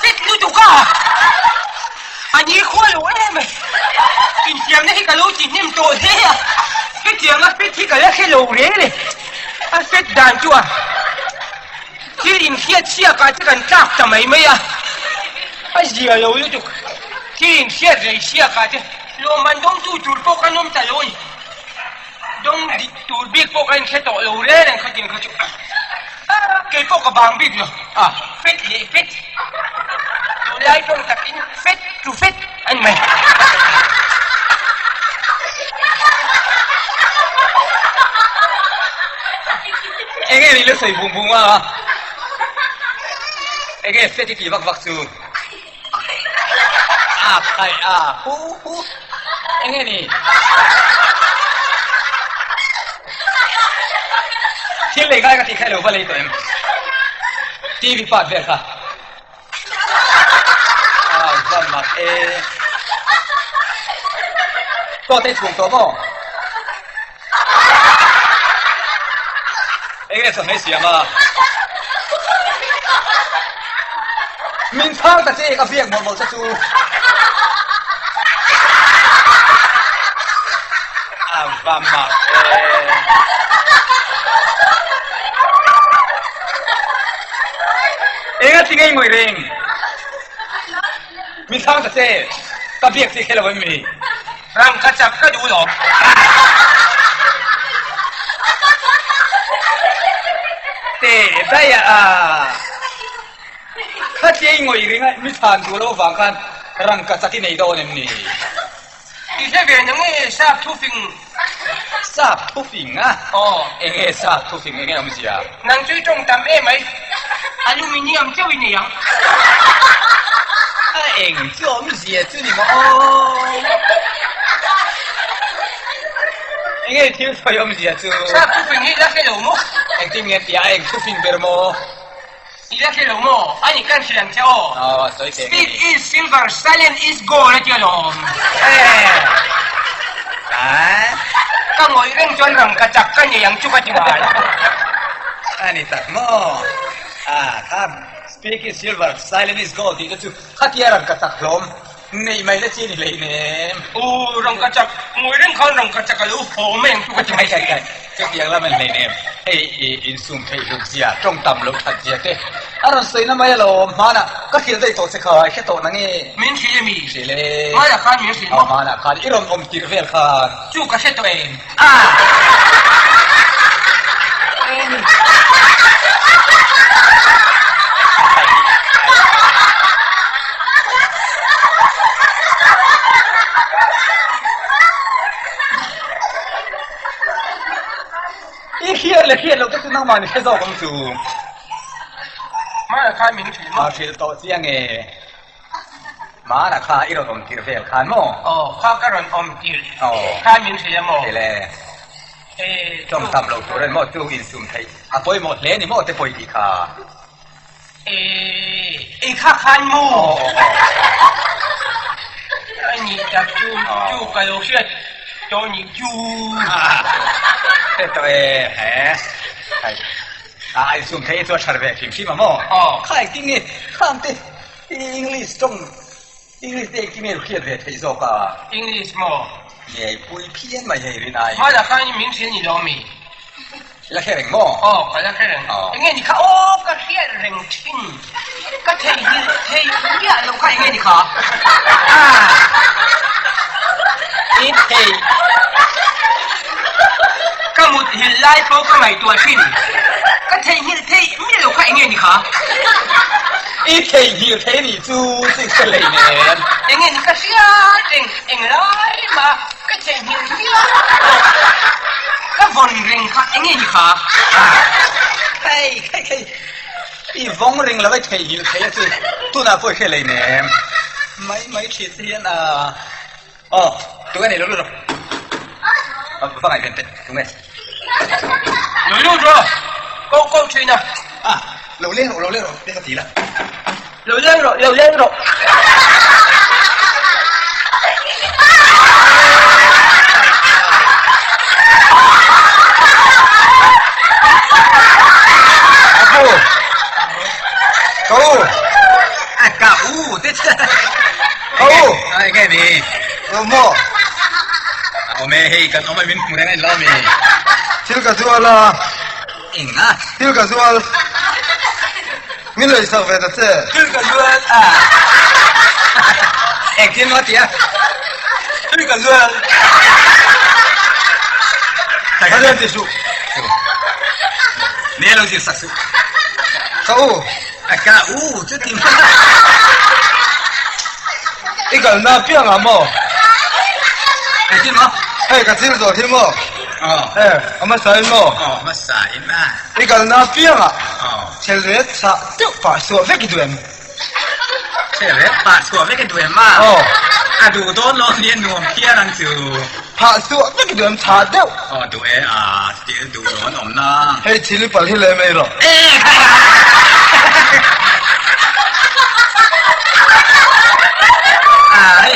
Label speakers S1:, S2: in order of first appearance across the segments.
S1: fit lutuk a, a ni khua lo em ai. Infiamna hi ka lo ti hnem tawh hle a, hetiang a fit hi ka la hre lo reng le. A fit dan chu a thil inhriat chhiak ah te kan tlak ta mai mai a, a zia lo lutuk. Thil inhriat rei chhiak ah te lawmman dawngtu tur pawh kan awm ta lo a ni. Dawng dik tur bik pawh ka inhre tawh lo reng reng khatin kha chu kei pawh ka bang bik lo. Fet leh fet, tunlai tawng takin fet to fet a ni mai.
S2: Enge ni le sawi bung bung a? Enge fet i tih vak vak chu? A khai a hu hu enge ni thil lei ngai ka tih kha ilo va lei tawh em TV part vel kha a va mak e chaw te chhung tawh maw Enge chawhmeh i siam a? Min chhang ta che ka biak mawlh mawlh che chu. A va mak e. Enga ti ngei ngawih reng? Min chhang ta che ka biak che khe lo em mi?
S1: Ram ka chak ka duh lo.
S2: Te daih a khatia i ngawih ring a mi chhan duh loh vang khan rang ka chak i nei dawn em ni?
S1: I hre ve na nge sap thufing?
S2: Sap thufing a?
S1: Aw.
S2: Enge sap thufing enge awmzia?
S1: Nang chu i tawng tam em ai. Aluminium chauh i nei ang.
S2: A eng chu awmzia chu ni maw aw. Enge thil sawi awmzia chu?
S1: Sap thufing hi la hre lo maw?
S2: Engtin nge tia a eng thufing ber maw?
S1: I la hre lo maw? A ni kan hrilh ang che aw.
S2: Aw a sawi teh nge.
S1: Speed is silver, silent is gold a tia lawm. Ka ngawih reng chuan rang ka chak ka nei ang chu ka ti ngai.
S2: A ni tak maw? Ah kha speak is silver, silent is gold tih te chu khatia rang ka chak hlawm neih mai na chi a ni hleinem.
S1: U rang ka chak, ngawih reng khan rang ka chak a lo haw mai ang chu ka ti
S2: mai. Kai kai, chutiang lam a ni hleinem. Hei i insum theih hluk zia, tawng tam loh that zia te a rawn sawi na mai alawm. Hmanah ka hrilh daih tawh che kha, i hre tawh na nge?
S1: Min hrilh emi?
S2: Hrilh e.
S1: Hmanah khan min hrilh maw?
S2: Hmanah khan i rawn awm tirh vel khan.
S1: Chu ka hre tawh em?
S2: I hriat leh hriat loh te chu nangmah ni hre zawk ang chu.
S1: Hmanah khan min hrilh maw?
S2: A hrilh tawh chiang e. Hmanah kha i rawn awm tirh vel khan maw?
S1: Aw, kha ka rawn awm tirh khan min hrilh a maw?
S2: Hrilh e. Tawng tam lo tur en maw chu insum theih a pawimawh hle ni maw te pawi tih kha.
S1: Ei kha khan maw? A nih tak chu, chu ka lo hriat tawh nih chu.
S2: Hre tawh e, he. A insum theih hi chu a that ve hrim hrim a maw? Kha engtin nge khang te English tawng English te engtin nge hriat ve theih zawk a?
S1: English maw?
S2: Ngei pui phian mai hei rin ai.
S1: Hmanah khan min hrilh ni lo mi?
S2: La hre reng maw?
S1: Aw, ka la hre reng. Enge ni kha? Aw, ka hriat reng thin. Ka theihnghilh thei miah lo kha enge ni kha?
S2: I thei.
S1: Ka mut hilh lai pawh ka ngaihtuah thin. Ka theihnghilh thei miah lo kha enge ni kha?
S2: I theihnghilh thei nih chu chu hre lei nen.
S1: Enge ni ka hriat reng eng lai mah ka theihnghilh miah lo. Ka vawn reng kha enge ni kha?
S2: Hei hei hei i vawng reng lo i theihnghilh thei a chu tunah pawh i hre lei nem. Mai mai thin te hian a. Aw, tunge nei lo lut rawh. Va ngaihven teh, tunge?
S1: Lo lut rawh, ko ko thin a.
S2: A, lo leng rawh, lo leng rawh, te ka ti la.
S1: Lo leng rawh, lo leng rawh.
S2: Apu, ko, a kap. u te che.
S3: Ka u.
S2: Ai nge ni.
S3: Lo maw?
S2: Awm e hei kan awm a min hmu reng a ni lo mi.
S3: Thil ka zual a.
S2: Eng a?
S3: Thil ka zual. Min lei sak ve ta che.
S2: Thil ka zual a. Engtin maw tia? Thil ka zual.
S3: Ka rian ti suh.
S2: Ni lo zir sak suh.
S3: Ka u.
S2: Ka u chu ti maw?
S3: I kalna piang ah maw?
S2: Engtin maw?
S3: Hei ka thil zawh hi maw?
S2: Aw.
S3: Eh, a hmasa in maw?
S2: Aw, hmasa in a.
S3: I kalna piang ah thil ret chah deuh pah chhuah vek i duh em?
S2: Thil ret pah chhuah vek i duh em a?
S3: Aw.
S2: A duh dawn lo nia nuam phian ang chu.
S3: Phah chhuah vek i duh em chah deuh?
S2: Aw duh e a, thil duh lo an awm na.
S3: Hei thil i palh hi lem ei rawh.
S2: E Ai.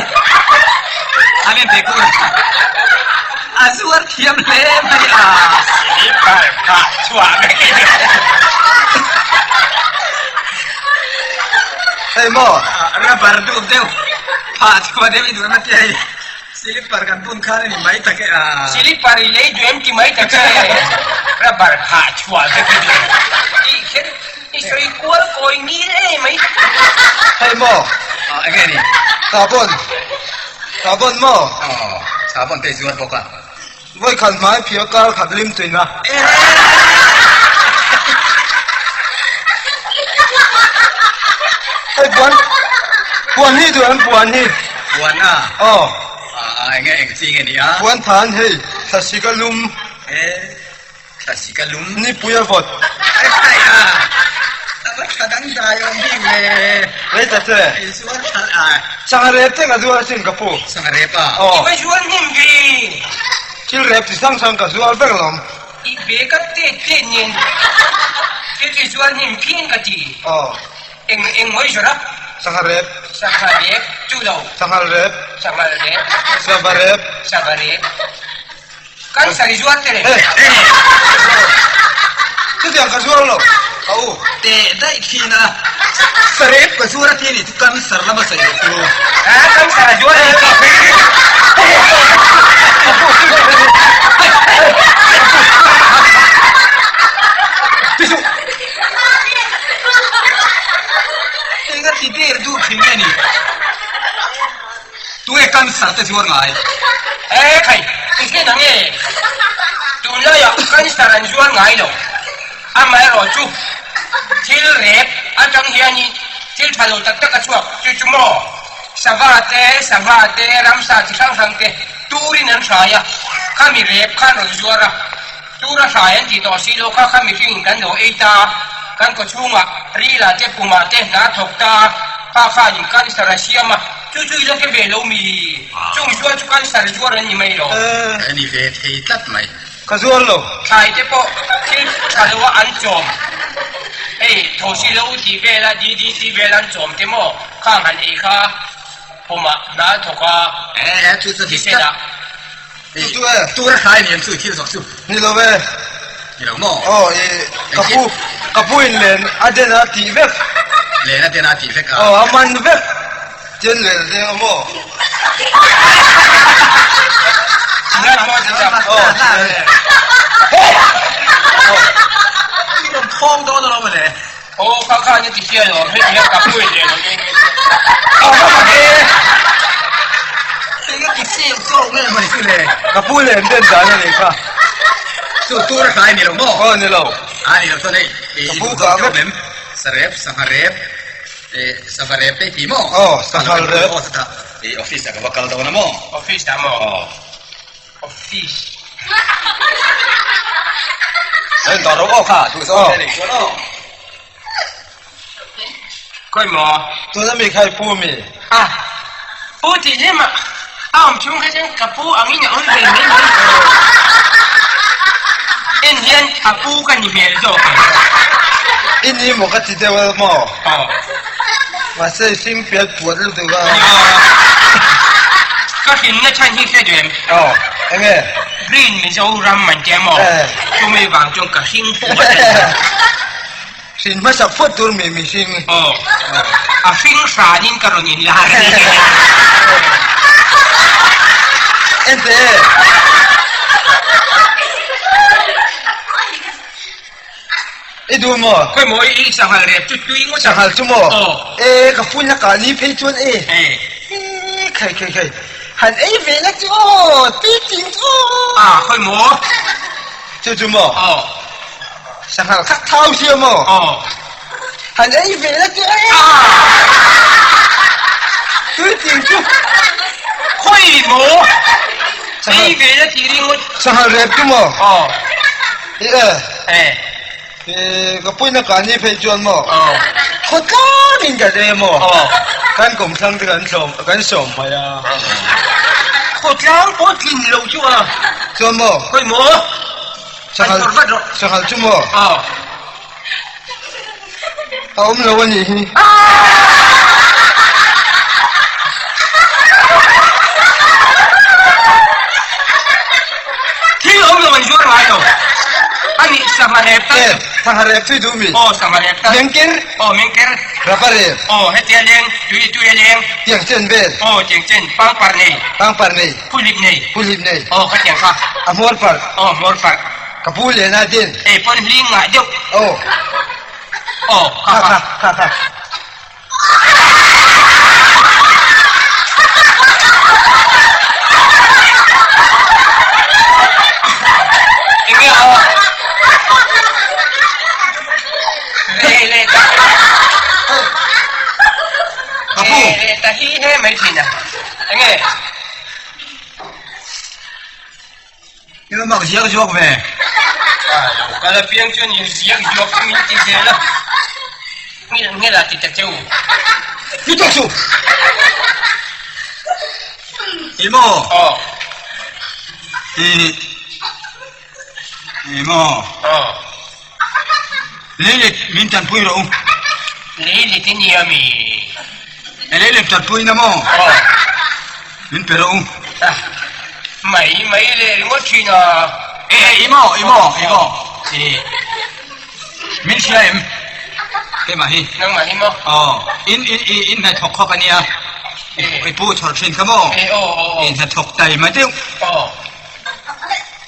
S2: An en te kur. A zuar thiam hle mai a.
S1: Slipper phah chhuah vek i duh.
S3: Hei maw?
S2: Rubber dup deuh phah chhuah deuh i duh em a ti hei. Slipper kan bun khan a ni mai tak e a.
S1: Slipper i lei duh em ti mai ta che. Rubber phah chhuah vek i duh tih kher i sawi kual kawi ngil e mai.
S3: Hei maw?
S2: Eng nge ni?
S3: Sahbawn. Sahbawn maw?
S2: Aw, sahbawn te i zuar bawk a.
S3: Vawi khat hmai phiah kar khat lim tuin a. Hei puan, puan hi duh em puan hi?
S2: Puan a?
S3: Aw.
S2: A eng nge eng chi nge ni a?
S3: Puan than hei, thlasik a lum.
S2: E, thlasik a lum.
S3: Nipui a vawt.
S2: Ekhai a, a va tha dang dai awm bik ve.
S3: Rei ta che.
S2: I zuar tha a.
S3: Sangha rep te ka zuar asin ka pu.
S2: Sangha rep a?
S3: Aw.
S1: I va zuar hnem ve.
S3: Thil rep chi hrang hrang ka zuar vek alawm.
S1: I ve ka tet tet nen thil chi zuar hnem phian ka ti.
S3: Aw.
S1: Eng eng mawi zawrh a?
S3: Sangha rep.
S1: Sangha rep chu lo.
S3: Sanghal rep.
S1: Sanghal rep.
S3: Sava rep.
S1: Sava rep. Cancer i zuar te le.
S3: Chutiang ka zuar lo, ka u.
S2: Teh daih thin a. Sarep ka zuar a ti a nih chu cancer lama sawi loh chu.
S1: A cancer a zuar a ni.
S2: Enga ti der duh thin nge ni? Tunge cancer te zuar ngai?
S1: E khai, engtin ang e? Tunlaiah cancer an zuar ngai lo. Amaherawh chu thil rep atang hianin thil tha lo tak tak a chhuak. Chu chu maw? Sava te, sangha te, ramsa chi hrang hrang te turin an hrai a, khami rep khan rawn zuar a. Tura hrai an tih tawh si lo kha kha mihringin kan lo ei ta a, kan kawchhungah rila te pumah te hna thawk ta a, kha khanin cancer a siam a, chu chu i la hre ve lo mi? Chung zual chu cancer zuar an ni mai lo.
S2: A ni ve thei tlat mai.
S3: Ka zuar lo.
S1: Thlai te pawh thil tha lo a an chawm. Hei thosi lo tih vela DDT vela an chawm te maw khang han ei kha pumah hna thawk a, thisen ah.
S3: Chu chu e.
S2: Tur a hlai ni ang chu i thil zawk chu.
S3: Ni lo e.
S2: Ni lo maw?
S3: Aw i ka pu ka pu in len a den a tih vek.
S2: Len a den a tih vek a.
S3: Aw a man vek. Tian len a deng a maw?
S1: Tihian maw ti chak.
S3: Aw
S2: I rawn thawng dawn alawm mawle.
S1: Aw kha kha nia ti hria alawm heti hian ka pu in len a deng.
S3: Aw ka pa e.
S2: Eng a ti sel zawk nge mawni chu le?
S3: Ka pu len den dan a nih kha.
S2: Chu tur a hlai ni lo maw?
S3: Aw ni lo.
S2: A ni lo chuan hei
S3: Ka pu ka vek.
S2: Sarep, sangha rep, sava rep te i ti maw?
S3: Aw, sanghal rep.
S2: Aw chutah i office ah ka va kal dawn a maw?
S1: Office ah maw?
S2: Aw.
S1: Office.
S2: Hei dawr ro aw kha duh zawk te nei chuan aw.
S1: Khawi maw?
S3: Tuna mi kha i pu mi?
S1: A, pu tih hlim a, a awm chhung kha chuan ka pu angin a awm ve mai mai. En hian a pu ka ni hmel zawk ang.
S3: I ni maw ka ti deuh a maw?
S1: Aw.
S3: Mahse i hring pial puat lutuk a.
S1: Ka hrinna chhan hi hre duh em?
S3: Aw, enge?
S1: Green Mizoram an tia maw?
S3: Eh.
S1: Chumi vang chuan ka hring puat a ni.
S3: Hrin hmasa phawt tur mi mihring.
S1: Aw. A hring hranin ka rawn inlar a ni.
S3: Ente e. I duh maw?
S1: Khawi maw i sanghal rep chu tui ngawt a.
S3: Sanghal chu maw?
S1: Aw.
S3: E ka phone a kah ni phei chuan e.
S1: E.
S3: E khai khai khai. Han ei ve la chu aw tui ting chu aw.
S1: A khawi maw?
S3: Chu chu maw?
S1: Aw.
S3: Sanghal kha thau sia maw?
S1: Aw.
S3: Han ei ve la chu e. Tui ting chu.
S1: Khawi maw? Ei ve la tih ringawt.
S3: Sanghal rep chu maw?
S1: Aw.
S3: I e.
S1: E.
S3: E ka puina ka ni phei chuan maw?
S1: Aw.
S3: Khawtlang in kan ei maw?
S1: Aw.
S3: Kan kawmthlang te kan sawm kan sawm mai a.
S1: Khawtlang pawh tlin lo chu a.
S3: Chuan maw?
S1: Khawi maw?
S3: Sanghal sanghal chu maw?
S1: Aw.
S3: A awm lo a nih hi.
S1: Thil awm lo an zuar ngai lo. A nih sangha rep tal.
S3: Eh, sangha rep thui duh mi?
S1: Aw, sangha rep tal.
S3: Mengker.
S1: Aw, mengker.
S3: Rapa rep.
S1: Aw, hetia leng, tui tui a leng.
S3: Tiang chen vel.
S1: Aw, tiang chen, pangpar nei.
S3: Pangpar nei.
S1: Phuhlip nei.
S3: Phuhlip nei.
S1: Aw, khatiang kha.
S3: A hmuar parh.
S1: Aw, hmuar parh.
S3: Ka pu lian a din.
S1: Ei pawn hling ngah deuh.
S3: Aw.
S1: Aw, kha
S3: kha. Kha kha.
S1: Enge aw. Le le ta.
S2: Ka pu.
S1: Le le ta hi he mai thin a. Enge?
S2: I va mak ziak zuak ve.
S1: Ka la piang chuan in ziak zuak chu min ti zel a. Ngil ngil a ti ta cheu.
S3: Ni tawk chu.
S2: I maw?
S1: Aw.
S2: I I maw?
S1: Aw.
S2: Leilet min tanpui rawh u.
S1: Leilet i nia mi?
S2: Leilet tanpui na maw?
S1: Aw.
S2: Min pe rawh u.
S1: Ah, mai mai leh ringawt thin a.
S2: E, e, i maw, i maw, i maw. E, min hria em? Keimah hi.
S1: Nangmah hi maw?
S2: Aw, in, in, in, in hnathawk khaw ka nia. I pu chhawr thin kha maw?
S1: E, aw, aw, aw.
S2: In hnathawk tai mai deuh.
S1: Aw.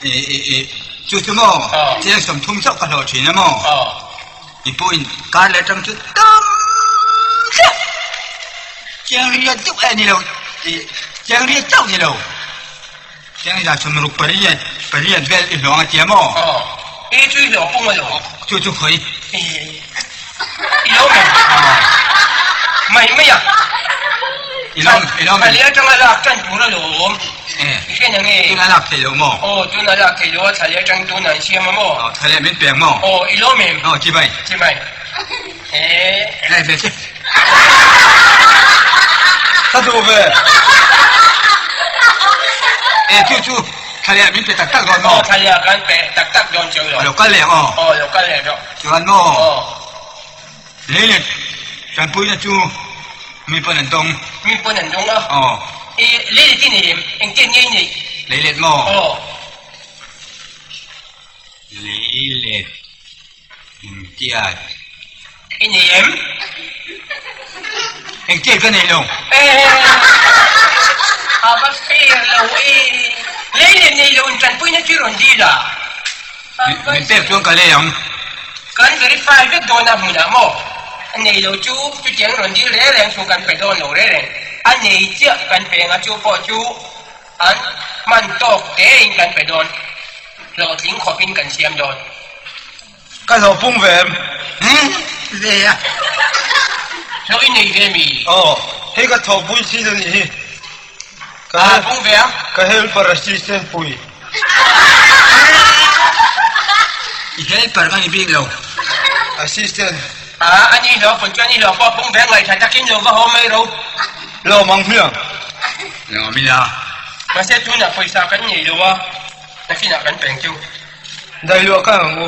S2: I, i, i, chu chu maw? Chiang 30 chauh ka hlawh thin a maw? I pu in kar leh tang chu tam chiah chiang riat deuh e ni lo i chiang riat chauh ni lo chiang za chhum ruk pariat pariat vel i hlawng a tia maw?
S1: I chu i hlawh pung a lo.
S2: Chu chu khawi.
S1: I lo men. Mai mai a.
S2: I lo i lo men.
S1: Thali atanga lak tan tur a lo awm. I hre na nge?
S2: Tuna lak thei lo maw?
S1: Aw, tuna lak thei lo a, thali atang tuna an siam a maw?
S2: Aw, thali ah min pek maw?
S1: Aw, i lawm em?
S2: Aw, chi mai.
S1: Chi mai. Ee.
S2: Ngai ve che.
S3: Ka duh ve.
S2: E, chu chu, thali ah min pe tak tak dawn maw?
S1: Aw, thali ah kan pe tak tak dawn cheu lo.
S2: Lo kal leh ang aw.
S1: Aw, lo kal leh rawh.
S2: Chuan maw?
S1: Aw.
S2: Lei leh tanpuina chu mi pawn an dawng.
S1: Mi pawn an dawng a.
S2: Aw.
S1: I lei let i nei em? Engtiat nge i neih?
S2: Lei let maw?
S1: Aw.
S2: Lei let engtiat?
S1: I nei em?
S2: Engtiat ka nei lo.
S1: Eh, a va fair lo e. Lei let nei lo in tanpuina chu rawn dil a.
S2: Min pek chuan ka lei ang.
S1: Kan verify vek dawn a hmunah maw? A nei lo chu chutiang rawn dil reng reng chu kan pe dawn lo reng reng. A nei chiah kan pe anga chu pawh chu an hman tawk tein kan pe dawn. Hlawhtling khawpin kan siam dawn.
S3: Ka hlawh pung ve em?
S2: Ve a.
S1: Hlawh i nei ve mi?
S3: Aw, hei ka thawhpui thin a nih hi.
S1: Ka pung ve a?
S3: Ka helper assistant pui.
S2: I helper ka ni bik lo.
S3: Assistant.
S1: A, a ni hlawh pun chuan i hlawh pawh pung ve ngaihthla takin lo va haw mai ro.
S3: Lawm ang hmiang.
S2: Lawm ila.
S1: Mahse tunah pawisa kan nei lo a, nakinah kan peng chu.
S3: Dai luah kha ang u.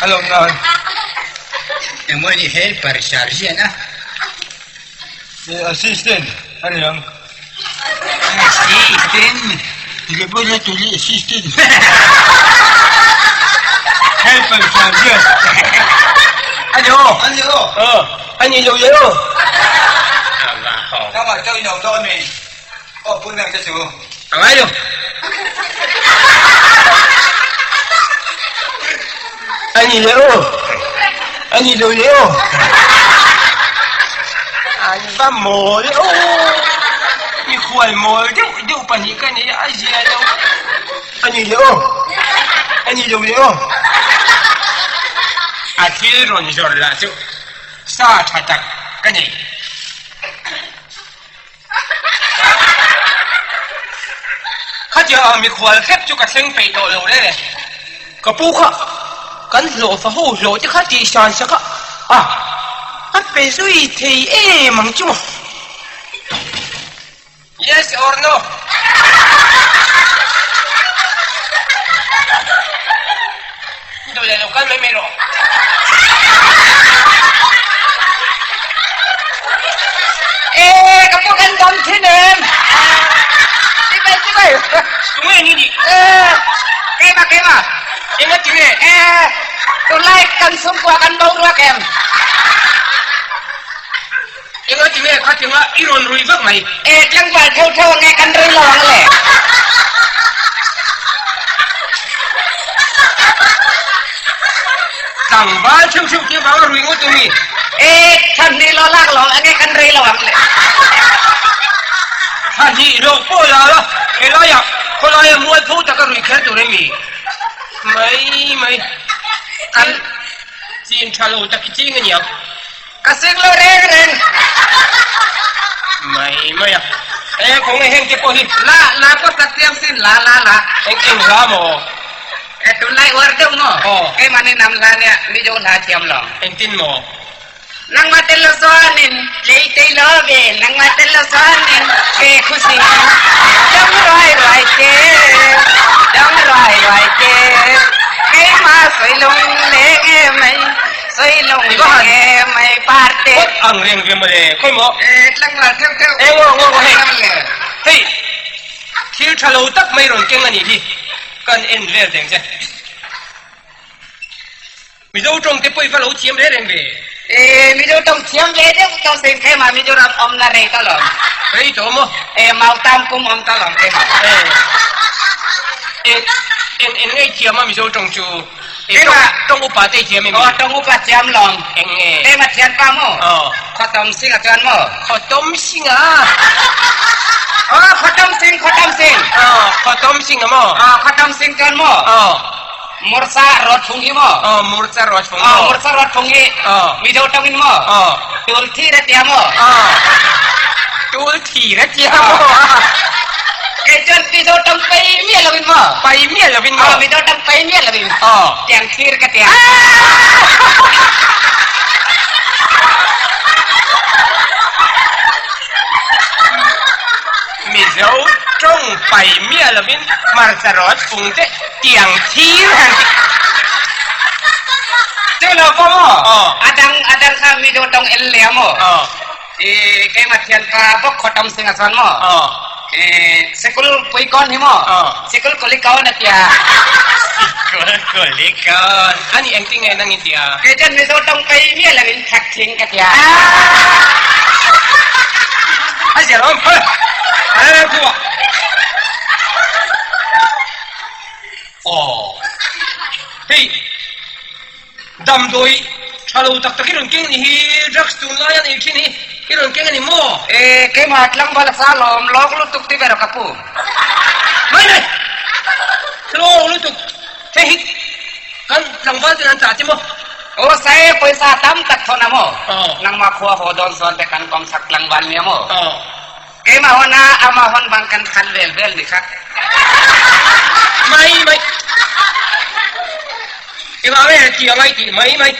S3: A lawm nan.
S2: Engmaw ni helper sergeant a.
S3: Assistant a ni ang.
S2: Assistant. Tile pawh hian tuli assistant.
S1: Help and translate. Ani aw.
S3: Ani aw.
S1: Aw. Ani lo le aw.
S2: Nangmah chauh in a awm dawn mi? Aw pun meng che chu.
S1: A ngai lo. Ani le aw. Ani lo le aw. An va mawl aw. Mikhual mawl deuh deuh pahnih ka nei a, a zia lo. Ani le aw. Ani lo le aw. A thil rawn zawrh lah chu sa tha tak ka nei. Khatia ah mikhual hrep chu ka thleng peih tawh lo reng e. Ka pu kha kan hlawhfa ho hlawh te kha tih san sak a, a a pe zui thei em ang chu maw? Yes or no? Dawleh lo kal mai mai rawh.
S4: E ka pu kan dam thin em? Chibai chibai.
S1: Tunge ni ni?
S4: E keimah keimah.
S1: Enga tinge?
S4: E tunlai kan chhungkua kan boruak em?
S1: Enga tinge kha tinga i rawn rui vak mai?
S4: E tlangval theuh theuh ange kan rui lo ang le.
S1: Tlangval theuh theuh te vanga rui ngawt awm i?
S4: E thahnih lo lak lo ange kan rui lo ang le.
S1: Thahnih lo pawh la la, helaiah khawlaia mualpho taka rui kher tur em mi? Mai mai. Kan chin tha lo tak i ching aniang.
S4: Ka sing lo reng reng.
S1: Mai mai a. E kawng e heng te pawh hi.
S4: La la pawh sak siam sin la la la.
S1: Eng eng hla maw?
S4: E tunlai uar deuh maw?
S1: Aw.
S4: Keimahni nam hla nia Mizo hla thiam lo.
S1: Engtin maw?
S4: Nangmah tel lo chuanin lei tei lo ve nangmah tel lo chuanin ke khusi dam ruai ruai te dam ruai ruai te keimah sawi lung leng em mai. Sawi lung leng em mai parte.
S1: Hot ang reng ve mawle khawi maw?
S4: E tlangval theuh theuh.
S1: E ngaw ngaw ngaw hei. Hei thil tha lo tak mai rawn keng a nih hi kan en vel teng che. Mizo tawng te pawh i va lo thiam reng reng ve.
S4: E Mizo tawng thiam ve deuh tawh sin khe mah Mizoram awm na rei ta lawm.
S1: Rei tawh maw?
S4: E Mautam kum awm ta lawm khe mah.
S1: E eng eng eng ngei thiam a Mizo tawng chu? Keimah tawng upa te thiam em?
S4: Aw tawng upa thiam lawm.
S1: Eng nge?
S4: Keimah thianpa maw?
S1: Aw.
S4: Khawtawm sing a chuan maw?
S1: Khawtawm sing a.
S4: Aw khawtawm sing khawtawm sing.
S1: Aw khawtawm sing a maw?
S4: Aw khawtawm sing chuan maw?
S1: Aw.
S4: Mursa rawt phung hi maw?
S1: Aw mursa rawt phung maw?
S4: Aw mursa rawt phung hi.
S1: Aw.
S4: Mizo tawng in maw?
S1: Aw.
S4: Tul thi ra tia maw?
S1: Aw. Tul thi ra tia maw?
S4: Kei chuan Mizo tawng pai miah lo in maw?
S1: Pai miah lo in maw?
S4: Aw Mizo tawng pai miah lo in.
S1: Aw.
S4: Tiang thir ka tia.
S1: Mizo tawng pai miah lo in hmarcha rawt fung te tiang thir han ti.
S4: Chu lo pawh maw?
S1: Aw.
S4: A dang a dang kha Mizo tawng el leh a maw?
S1: Aw.
S4: I keimah thianpa bawk khawtam sing a chuan maw?
S1: Aw.
S4: I sikul pui kawn hi maw?
S1: Aw.
S4: Sikul kuli kawn a tia.
S1: Sikul kuli kawn. Ani engtin nge nang in tia?
S4: Kei chuan Mizo tawng pai miah lo in thak thing ka tia.
S1: A zia lo awm. Ai thu a. Aw. Hei. Damdawi tha lo tak tak i rawn keng ni hi, drugs tunlai a nei thin hi i rawn keng a ni maw?
S4: E, keimah tlangval a sa lawm, lawk lutuk ti ve rawh ka pu.
S1: Mai mai! Lawk lutuk, hei hi kan tlangval ten an chah che maw?
S4: Aw sae, pawisa tam tak thawn a maw?
S1: Aw.
S4: Nangmah khua haw dawn sawn te kan kawm chak tlangval nia maw?
S1: Aw.
S4: Keimah hawn a, amah hawn bang kan khan vel vel ni kha.
S1: Mai mai. Engah nge ti angai tih mai mai.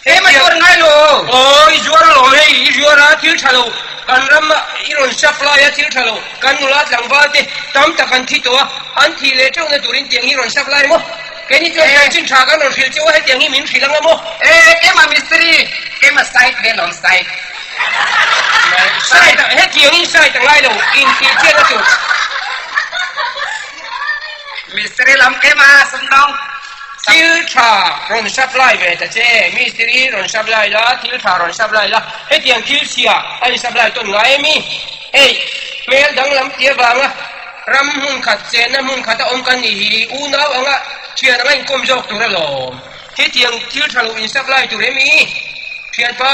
S4: He mai zuar ngai lo.
S1: Aw i zuar alawm hei, i zuar a thil tha lo kan ram ah i rawn supply a thil tha lo kan nula tlangval te tam tak an thi tawh a, an thih leh teuh na turin tiang hi rawn supply maw? Keini chuan chanchin tha kan rawn hrilh cheu a hetiang hi min hrilh anga maw?
S4: E keimah mistiri, keimah site ve lawm site.
S1: Site ah hetiang in site a ngai lo intih chiat a tur.
S4: Mistiri lam keimah sumdawng.
S1: Thil tha rawn supply ve ta che, mistiri rawn supply la, thil tha rawn supply la, hetiang thil chhia a in supply tawn ngai em i? Hei, hmel danglam tih avanga ram hmun khat, chenna hmun khat a awm kan nih hi unau anga thian anga inkawm zawk tur alawm. Hetiang thil tha lo in supply tur em i? Thianpa,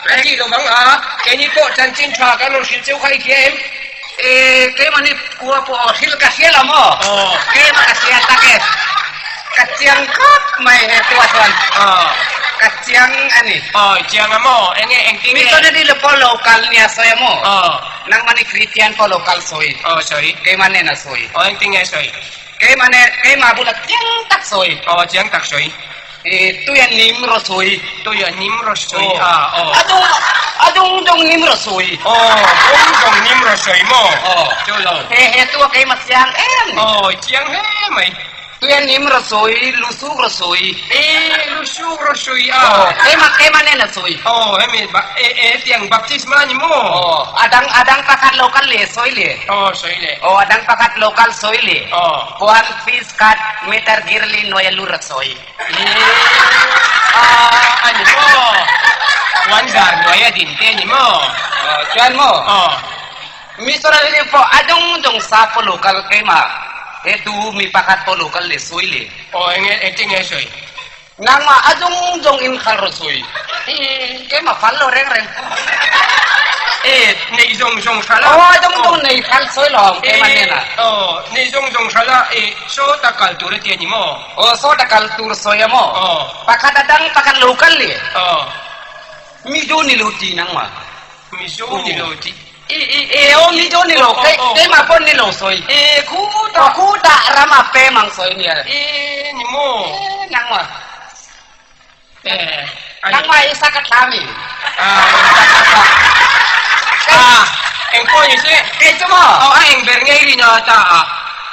S1: a tih lo vang a, keini pawh chanchin tha kan rawn hrilh cheu kha i hria em?
S4: E, keimahni kua pawh hrilh ka hria lo maw? Keimah ka hria tak e. Ka chiang khawp mai he tua chuan. Ka chiang a ni.
S1: Aw, i chiang a maw? Enge, engtin nge?
S4: Missionary lo pawh lo kal nia sawi a maw? Nangmahni Kristian pawh lo kal sawi.
S1: Aw, sawi.
S4: Keimah nen a sawi.
S1: Aw, engtin nge sawi?
S4: Keimah nen, keimah bula chiang tak sawi.
S1: Aw, chiang tak sawi.
S4: E, tui a nim rawh sawi.
S1: Tui a nim rawh sawi a, aw.
S4: A dung, a dung dung nim rawh sawi.
S1: Aw, dung dung nim rawh sawi maw?
S4: Aw.
S1: Chu lo.
S4: He, he tua keimah chiang em ni?
S1: Aw, chiang hle mai.
S4: Tui a nim rawh sawi, lu suk rawh sawi.
S1: E, lu suk rawh sawi a.
S4: Aw, keimah, keimah nen a sawi.
S1: Aw, hemi ba, e, e, tiang baptisma ni maw?
S4: Aw, a dang, a dang pakhat lo kal leh sawi leh.
S1: Aw, sawi leh.
S4: Aw, a dang pakhat lo kal sawi leh.
S1: Aw.
S4: Puan fees cut meter girli nuai a lu rawh sawi.
S1: E, a, a ni maw? Puan zar nuai a din te ni maw?
S4: Aw, chuan maw?
S1: Aw.
S4: Missionary pawh a dawng dawng sa pawh lo kal keimah he tu mi pakhat pawh lo kal le sawi le.
S1: Aw enge engtin nge sawi?
S4: Nangmah a dawng dawng in khal rawh sawi. Keimah fal lo reng reng.
S1: E nei zawng zawng hral a.
S4: Aw a dawng dawng nei khal sawi lo ang keimah hnenah.
S1: Aw nei zawng zawng hral a e sawta kal tur a ti a ni maw?
S4: Aw sawta kal tur sawi a maw?
S1: Aw.
S4: Pakhat a dang pakhat lo kal le.
S1: Aw.
S4: Mizo ni lo ti nangmah.
S1: Mizo ni lo ti.
S4: I i e aw Mizo ni lo kei keimah pawh ni lo sawi.
S1: E khuta.
S4: Khuta ram a pem ang sawi nia.
S1: E ni maw.
S4: E nangmah.
S1: E
S4: nangmah i sa ka thla mi.
S1: A eng pawh ni se.
S4: Kei chu maw.
S1: Aw a eng ber ngei rin a ta a.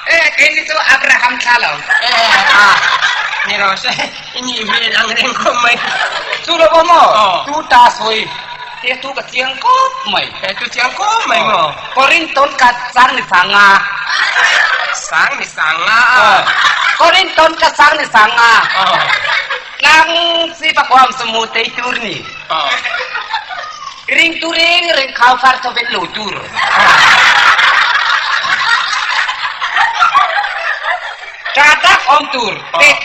S4: E kei ni chu Abraham thla lo.
S1: E a ni rawh se. I nih hmel ang reng khawp mai.
S4: Chu lo pawh maw? Tu ta sawi. He tu ka chiang khawp mai.
S1: He tu chiang khawp mai maw?
S4: Korinton ka sang ni sang nga.
S1: Sang ni sang nga a.
S4: Korinton ka sang ni sang nga. Tlang si pakuam sumu tei tur ni. Ring tu reng reng khau far tho ven lo tur. Tha tak awm tur,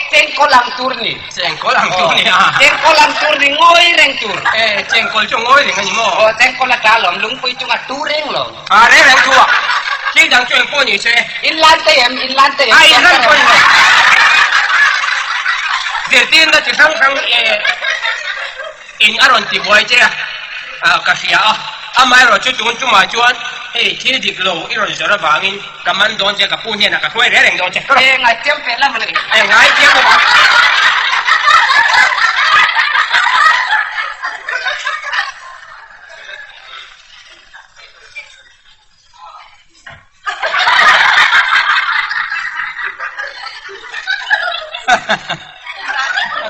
S4: chengkawl ang tur ni.
S1: Chengkawl ang tur ni a.
S4: Chengkawl ang tur ni, ngawi reng tur.
S1: E, chengkawl chu ngawi reng a ni maw?
S4: Aw, chengkawl a tla lawm, lungpui chunga tu reng lo.
S1: A, reng reng tu a. Thil dang chu eng pawh ni se.
S4: In lan te em, in lan te em.
S1: A, in lan pawh ni lo. Zirtirna chi hrang hrang e. In a rawn ti buai che a, ka hria a. Amaherawh chu tun tumah chuan hei thil dik lo i rawn zawrh avangin ka man dawn che, ka pu hnenah ka hruai reng reng dawn che.
S4: E ngaithiam peh lam a ni.
S1: E ngaithiam bawk a.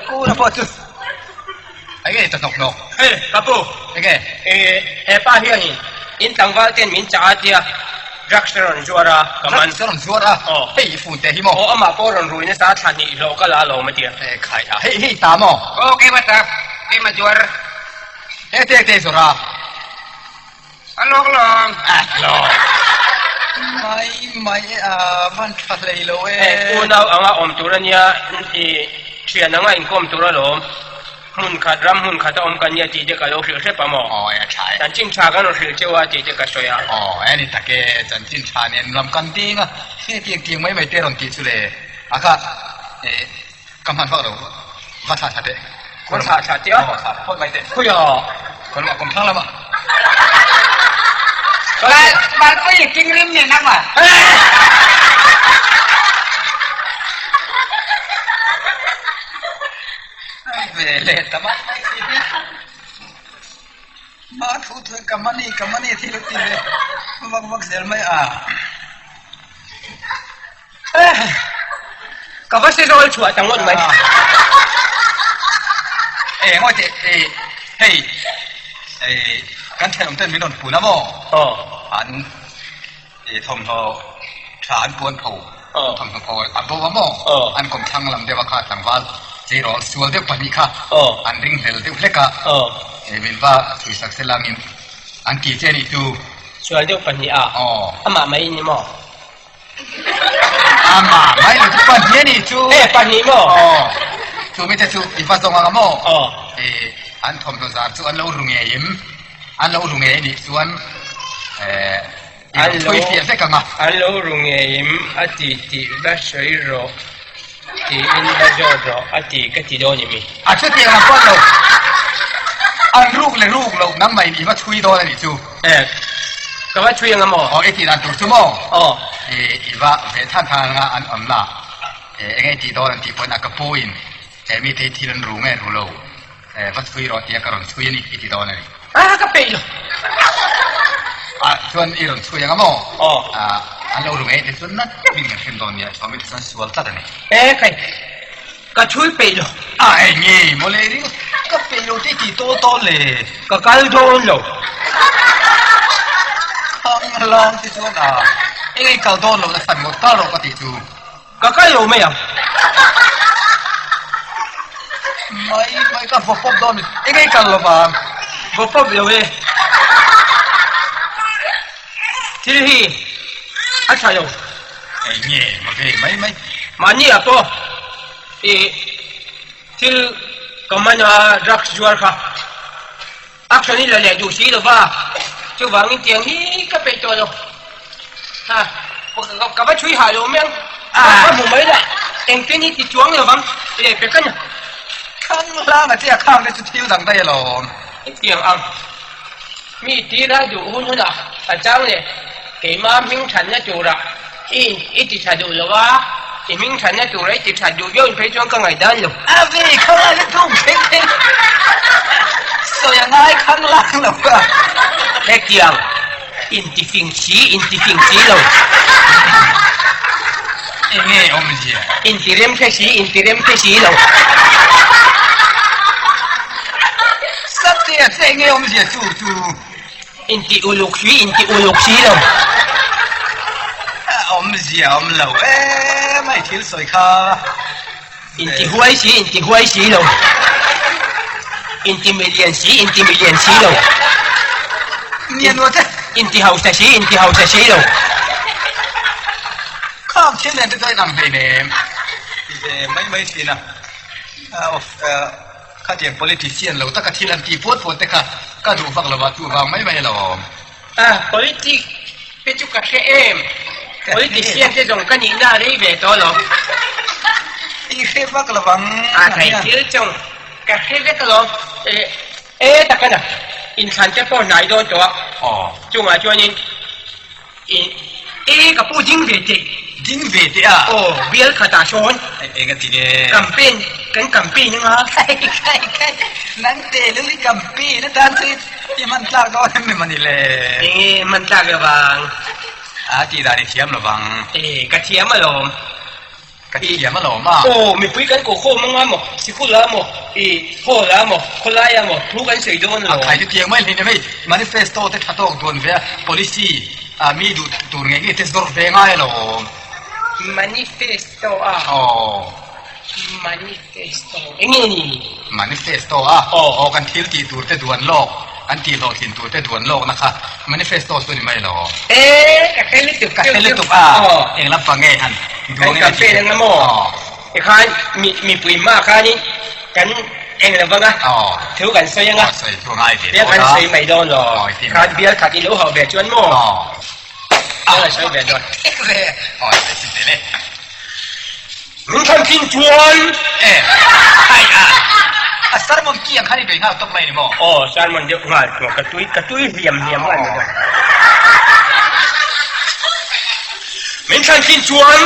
S2: Kura pawh chu enge ta hnawk hnawk.
S1: Hey ka pu.
S2: Enge?
S1: E he pa hianin in tlangval ten min chah a tia drugs te rawn zuar a ka man.
S2: Drugs te rawn zuar a?
S1: Aw.
S2: Hei i phone te hi maw?
S1: Aw amah pawh rawn rui nasa thla hnih hlawh ka la alawm a tia.
S2: E khai a hei hei ta maw?
S4: Aw keimah ta keimah zuar.
S2: Enge te te zawrh a?
S4: A lawk lawng.
S2: A lawk. Mai mai e a van tha hlei lo e.
S1: Eh unau anga awm tur ania i thian anga inkawm tur alawm. Hmun khat ram hmun khat a awm kan nia tih te ka lo hrilh hrep a maw?
S2: Aw e a tha e.
S1: Chanchin tha kan rawn hrilh cheu a tih te ka sawi a.
S2: Aw e ni tak e chanchin tha nen lam kan ding a he tiang tiang mai mai te rawn tih chu le a kha e Ka hman vak lo, va thlah thla teh.
S1: Va thlah thla teh a?
S2: Aw, thlah thla phawt mai teh.
S1: Khawi a?
S2: Khawi lamah kawm thlang lamah.
S4: Valpui king rim nen ang a?
S2: Ve leh ta mai mai si hi. Ma thu thu ka mani ka mani thil ti ve vak vak zel mai a.
S1: Ka va se zawl chhuah ta ngawt mai.
S2: E ngawi teh e hei e kan thenawm ten min rawn pun a maw?
S1: Aw.
S2: An e thawmhnaw tha an puan pho. Thawmhnaw phaw a bo a maw? An kawmthlang lam deuh a kha tlangval tleirawl sual deuh pahnih kha an ringhlel deuh hlek a, min va chhuisak se langin an ti che a nih chu.
S1: Sual deuh pahnih a? Amah mai in ni maw?
S2: Amah mai lo chu pahnih a nih chu.
S1: E pahnih maw?
S2: Aw. Chu mite chu i va zawng ang a maw?
S1: Aw.
S2: E an thawmhnaw zar chu an lo ru ngei em? An lo ru ngei a nih chuan e i lo thawi fiah vek ang a.
S1: An lo ru ngei em a ti tih va sawi rawh tiin va zawt rawh a ti ka ti dawn em i?
S2: A chutiang lam pawh an lo an ruk leh ruk loh nangmah in i va chhui dawn a nih chu.
S1: E, ka va chhui ang a maw?
S2: Aw, i tih dan tur chu maw?
S1: Aw.
S2: E, i va ve than than anga an awm la. E, enge i tih dawn an tih pawhin a ka pu in he mite hi thil an ru nge ru lo. E, va chhui rawh tia ka rawn chhui a ni, i ti dawn a ni.
S1: A, ka peih lo.
S2: A, chuan i rawn chhui ang a maw?
S1: Aw.
S2: A, an lo ru ngei te chuan nat deuhin kan hrem dawn nia, chuan mite chuan sual tlat a ni.
S1: E, kai. Ka chhui peih lo.
S2: A eng nge mawle ringawt ka peih lo te tih tawl tawl le.
S1: Ka kal dawn lo.
S2: Khang lang te chuan a eng nge kal dawn lo na san ngawt ta rawh ka tih chu.
S1: Ka kal lo mai ang.
S2: Mai mai ka vaw pawp dawn eng nge kal lo vang.
S1: Vaw pawp lo e. Thil hi a tha lo.
S2: Eng nge ma ve mai mai.
S1: Mahni ah pawh i thil ka man a drugs zuar kha action i la leh duh si lo va, chuvangin tiang hi ka peih tawh lo. Ha, ka va chhui hah lo mai ang, ka hmu mai la, engtin i ti chuang lo vang leh pek a ni.
S2: Khang hlang a che a khang te chu thil dang daih alawm.
S1: Hetiang ang mi tira duh hun hunah a chang leh keima hming thatna turah i i ti tha duh lo a, i hming thatna tura i ti that duh viau in phei chuan ka ngaihdan lo.
S2: A ve khang a tum thleng thleng sawi a ngai khang lang lo a.
S1: Hetiang inti fing si inti fing si lo.
S2: Enge awmzia?
S1: Inti rem hre si inti rem hre si lo.
S2: Satia che enge awmzia chu chu?
S1: Inti uluk si inti uluk si lo.
S2: Awmzia awm lo em ai thil sawi kha.
S1: Inti huai si inti huai si lo. Inti milian si inti milian si lo.
S2: Nian che.
S1: Inti hausa si inti hausa si lo.
S2: Khang thil nen te chuan inang hlei nem. Ti ve mai mai thin a. Khatiang politician lo taka thil an tih puat puat te kha ka duh vak lo a, chuvang mai mai a lo awm.
S1: A, politic te chu ka hre em? Politician te zawng ka nihna a rei ve tawh lo.
S2: I hre vak lo vang.
S1: A, thei thil chawng ka hre vek alawm. E, e takana inthlan te pawh hnai dawn tawh a.
S2: Aw.
S1: Chungah chuanin I e ka pu ding ve teh.
S2: Ding ve teh a?
S1: Aw, bial khatah sawn.
S2: Eng a ti nge?
S1: Campaign, kan campaign anga.
S2: Khai khai khai, nang teh lul i campaign atan chu i hman tlak dawn em em a ni le?
S1: Enge hman tlak lovang?
S2: A tih dan i thiam lovang.
S1: E, ka thiam alawm.
S2: Ka thiam alawm a.
S1: Aw, mipui kan koh khawm anga maw, sikul ah maw, i hall ah maw, khawlai ah maw, thu kan sawi dawn alawm.
S2: A khai chu tiang mai hleinem hei, manifesto te tha tawk duan ve a, policy ah mi duh tur ngei ngei te zawrh ve ngai alawm.
S1: Manifesto a?
S2: Aw.
S1: Manifesto enge ni?
S2: Manifesto a?
S1: Aw.
S2: Aw, kan thil tih tur te duan lawk, kan tih hlawhtlin tur te duan lawkna kha manifesto chu ni mai alawm.
S1: E, ka hre lutuk
S2: Ka hre lutuk a, eng lampang nge han
S1: Kan campaign anga maw? Tikhan mipui hma khanin kan eng lo vang a, thu kan sawi anga, tia kan sawi mai dawn lo. Tikhan bial khat i lo hauh ve chuan maw? Tia kan sawi ve dawn. Min thlan thin chuan.
S2: E, ai a, a sermon ki ang khan i bei nghal tawp mai ni maw?
S1: Aw, sermon deuh nghal chuan ka tui, ka tui hliam hliam nghal mai dawn. Min thlan thin chuan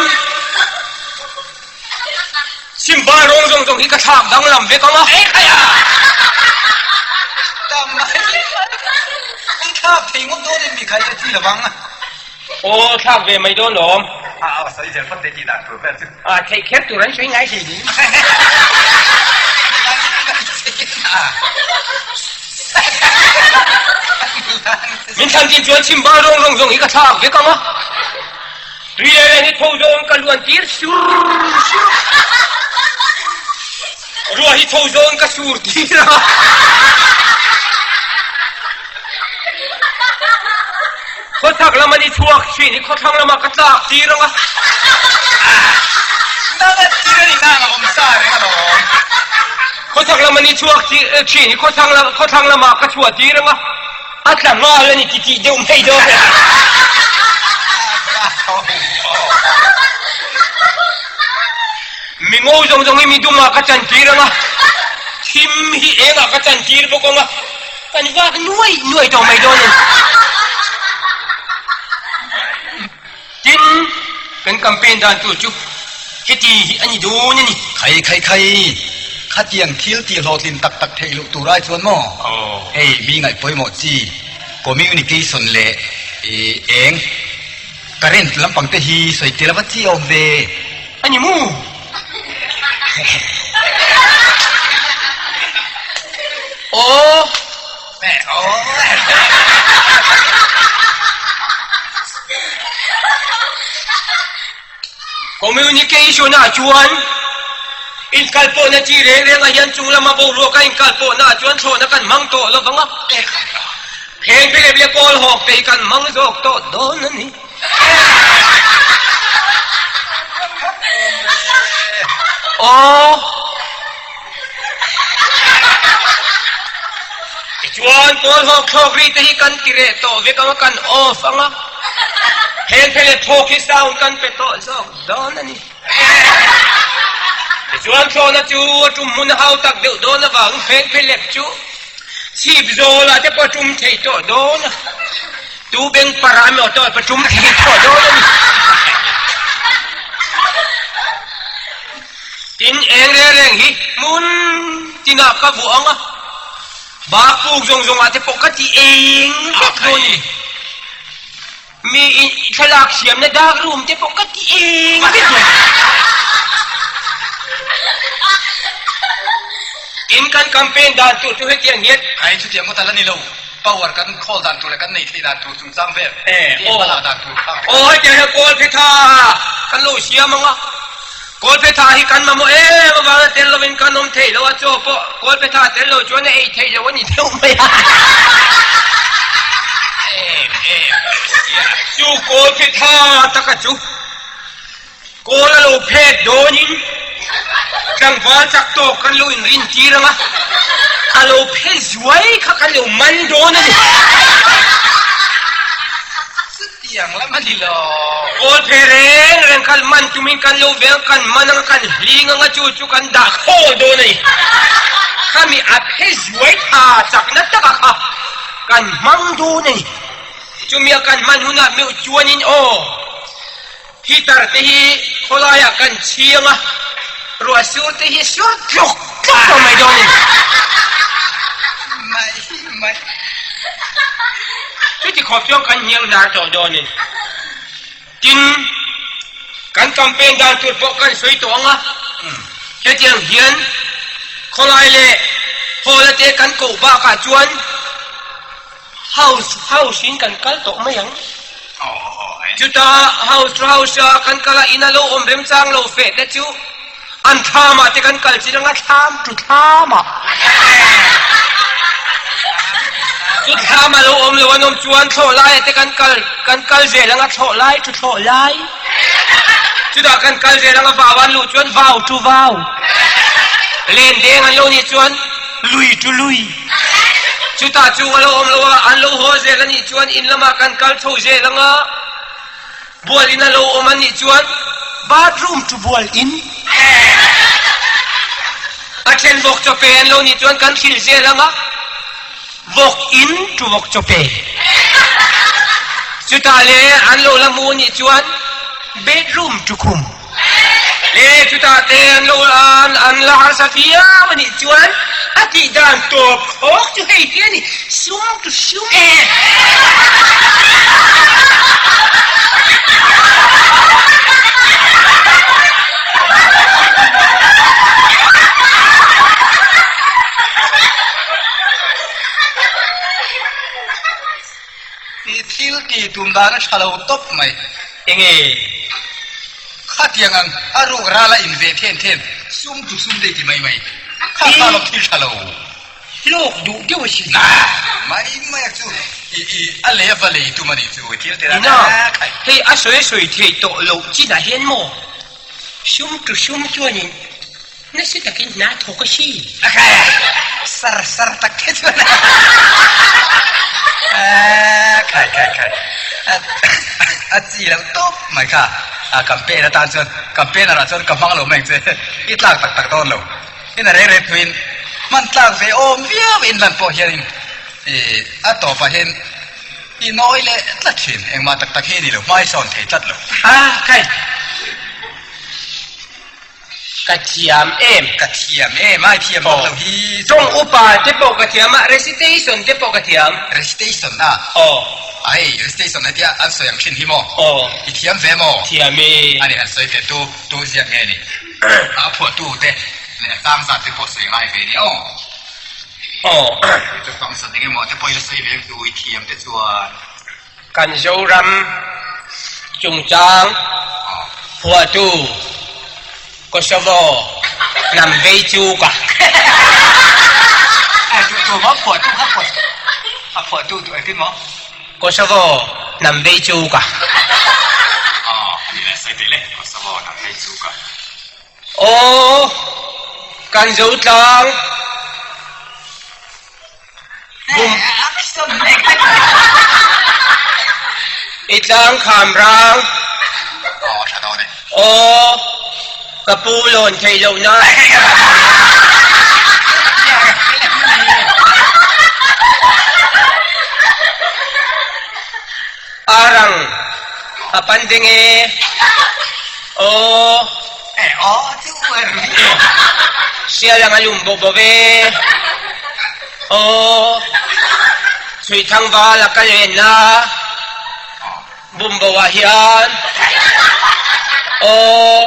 S1: Simba rawng zawng zawng hi ka thlak danglam vek ang a.
S2: Ei khai a! Tam mai i thlak thei ngawt dawn em mi khai ka ti lovang.
S1: Aw, thlak ve mai dawn lawm.
S2: A aw sawi zel phawt teh tih dan tur vel chu.
S1: A theih kher tur an sawi ngai thei ding. Min thlan chin chuan chhim bar rawng rawng zawng hi ka thlak vek ang a. Tui leh reng hi tho zawng ka luan tir sur sur. Ruah hi tho zawng ka sur tir a. Khawchhak lama ni chhuak thin hi khawthlang lama ka tlak tir ang a.
S2: Nang a tir a ni nang a awm sa reng alawm.
S1: Khawchhak lama ni chhuak thin hi khawthlang lama ka chhuah tir ang a. A tla nghal a ni ti tih deuh mai dawn e. Mi ngo zawng zawng hi mi dumah ka chan tir ang a, thim hi engah ka chan tir bawk ang a, kan vak nuai nuai tawh mai dawn e. Tin, kan campaign dan tur chu heti hi a ni dawn a ni.
S2: Khai khai khai, khatiang thil tih hlawhtlin tak tak theih loh tur ai chuan maw? Hei mi ngaih pawimawh chi communication leh eng current lampang te hi sawi tel a va chi awm ve.
S1: A ni mu. Aw. Communication ah chuan inkalpawhna chi reng reng ah hian chung lama boruak a inkalpawhna ah chuan thlawhna kan hmang tawh lo vang a, pheng phelep leh kawl hawk te hi kan hmang zawk tawh dawn a ni. Aw. Tichuan kawl hawk thlawk ri te hi kan ti reh tawh vek ang a, kan off ang a. Heng phe leh thawk hi sound kan pe tawh zawk dawn a ni. Tichuan thlawhna chu a tum hmun hau tak deuh dawn avangin heng phe lep chu chhip zawlah te pawh a tum thei tawh dawn a. Tu beng parah emaw tawh pawh tum thei tawh dawn a ni. Tin, eng reng reng hi hmun tinah ka vuah ang a, bak puk zawng zawngah te pawh ka ti eng vek dawn a ni. Mi thlalak siamna dark room te pawh ka ti eng vek dawn. Tin, kan campaign dan tur chu hetiang hian.
S2: Khai chutiang ngawt a la ni lo. Power kan khawl dan tur leh kan neih theih dan tur chungchang vel tih hma lak dan tur kha.
S1: Aw hetiang hian kawl phe tha kan lo siam ang a, kawl phe tha hi kan mamawh em avanga tel lovin kan awm theih lo a, chaw pawh kawl phe tha tel lo chuan a ei theih loh a ni deuh mai a. Chu kawl phe tha taka chu. Kawl a lo phet dawnin tlangval chak tawk kan lo inrin tir ang a, a lo phe zuai kha kan lo man dawn a ni.
S2: Chutiang lam a ni lo.
S1: Kawl phe reng reng kha man tumin kan lo veng a, kan man ang a, kan hling ang a, chu chu kan dah khawl dawn a ni. Khami a phe zuai tha chakna taka kha kan hmang dawn a ni. Chumi a kan hman hunah meuh chuanin aw. Heater te hi khawlaiah kan chhiang a, ruah sur te hi sur tluk tluk tawh mai dawn a ni.
S2: Mai mai.
S1: Chuti khawp chuan kan hniang hnar tawh dawn a ni. Tin, kan campaign dan tur pawh kan sawi tawh ang a, hetiang hian khawlai leh hall te kan koh bakah chuan House house in kan kal tawh mai ang. Chuta house to house a kan kal a in a lo awm remchang lo feh te chu an thlam ah te kan kal chin anga thlam tu thlam ah. Chu thlam a lo awm lo an awm chuan thlawh lai ah te kan kal kan kal zel anga thlawh lai tu thlawh lai. Chutah kan kal zel anga vau an luh chuan vau tu vau. Len deng an lo nih chuan lui tu lui. Chutah chu a lo awm lo a, an lo haw zel a nih chuan in lamah kan kal chho zel ang a, bual in a lo awm a nih chuan bathroom chu bual in a then vawk chaw pe an lo nih chuan kan thil zel ang a, vawk in chu vawk chaw pe. Chutah le an lo la mu a nih chuan bedroom chu khum. Le chutah te an lo an an la harsa viau a nih chuan a tih dan tawp khawk chu hei hi a ni, sum chu sum e.
S2: I thil tih tum dan a tha lo tawp mai.
S1: Enge?
S2: Khatiang ang a ruk ral a in ve then then sum chu sum dei ti mai mai. Kha kha lawm thil tha lo.
S1: Hlawk duh deuh a si.
S2: Nah, mai mai a chu i i a lei a va lei tum a nih chu i thil te
S1: Ina, hei a sawi a sawi theih tawh loh chinah hian maw sum tu sum chuanin nasa takin hna thawk a si.
S2: A khai a, sar sar tak te chuan a khai khai khai a a chi loh tawp mai kha a campaign atan chuan campaigner ah chuan ka hmang lo mai ang che i tlak tak tak dawn lo. In a reng reng thuin hman tlak ve awm viau in lan pawh hianin ih a tawpah hian i nawi leh tlat thin, engmah tak tak hi ni lo, hmai sawn thei tlat lo.
S1: A kai, ka thiam em?
S2: Ka thiam em, ai thiam bawk lo hi.
S1: Tawng upa te pawh ka thiam a, recitation te pawh ka thiam.
S2: Recitation a?
S1: Aw.
S2: A hei recitation hetia an sawi ang thin hi maw?
S1: Aw.
S2: I thiam ve maw?
S1: Thiam e.
S2: A ni han sawi teh tu, tu ziak nge ni? A phuahtu te leh a tlang zat te pawh sawi ngai ve nia aw.
S1: Aw.
S2: Chu function eng emaw te pawh ila sawi ve chu i thiam te chuan.
S1: Kan Zoram chungchang phuahtu Kosovo hnam vei chu ka.
S2: Tu tu maw phuahtu kha phuah a phuahtu tu engtin maw?
S1: Kosovo hnam vei chu ka.
S2: Aw, a ni le, sawi teh le, Kosovo hnam vei chu ka.
S1: Aw, kan zo tlang. Bum. I tlang kham rang.
S2: Aw, tha dawn e.
S1: Aw, ka pu lawn theih loh na. Arang a pan ding e. Aw. Sial ang a lum bawk bawk e. Aw. Chhuihthang val a kal en na. Bumbo ah hian aw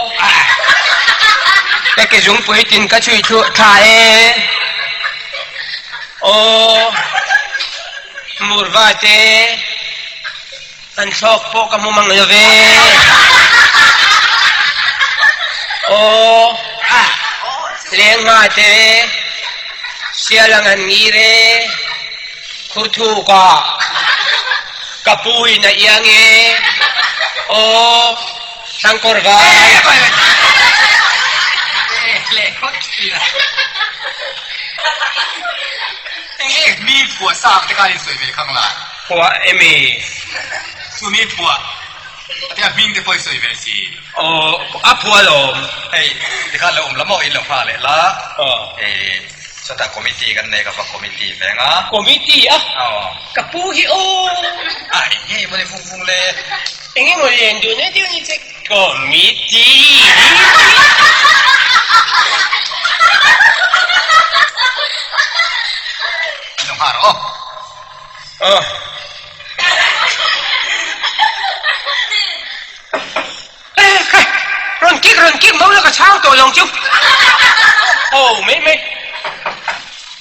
S1: ka ke zungpui tin ka chhui thluah thla e aw murva te an thlawk pawh ka hmu mang lo ve aw lengha te sial ang an ngir e khurthuk ah Ka pu in a iang e. Aw, Thangkawr vai.
S2: Mi phuah sang te khan in sawi ve khang la.
S1: Phuah emi?
S2: Chu mi phuah te a hming te pawh i sawi ve si.
S1: Aw, a phuah alawm.
S2: Hei, tikhan lo awm la maw in lo hma leh la.
S1: Aw.
S2: Chutah committee kan nei ka va committee ve nga.
S1: Committee a?
S2: Aw.
S1: Ka pu hi aw.
S2: A eng nge mawni vung vung le?
S1: Eng nge maw len dun e deuh ni che committee.
S2: Lo nghah rawh aw.
S1: Aw. Rawn kik rawn kik mo la ka chhang tawh lo chu. Aw mai mai.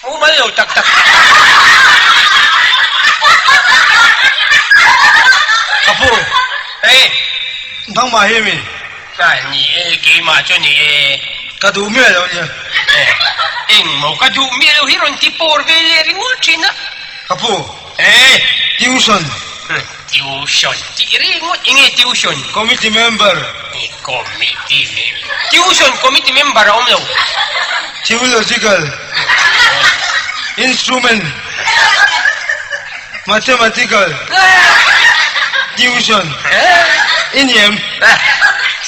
S1: Mu mal lo tak tak. Ka pu. Hey.
S3: Nangmah hi mi?
S1: Ka ni e, keimah chu ni e.
S3: Ka duh miah lo nia.
S1: Eng maw ka duh miah lo hi rawn ti pawr ve leh ringawt thin a.
S3: Ka pu.
S1: Hey.
S3: Tuition.
S1: Tuition tih ringawt enge tuition?
S3: Committee member.
S1: Committee member. Tuition committee member a awm lo.
S3: Theological. Instrument. Mathematical. Tuition. I ni em?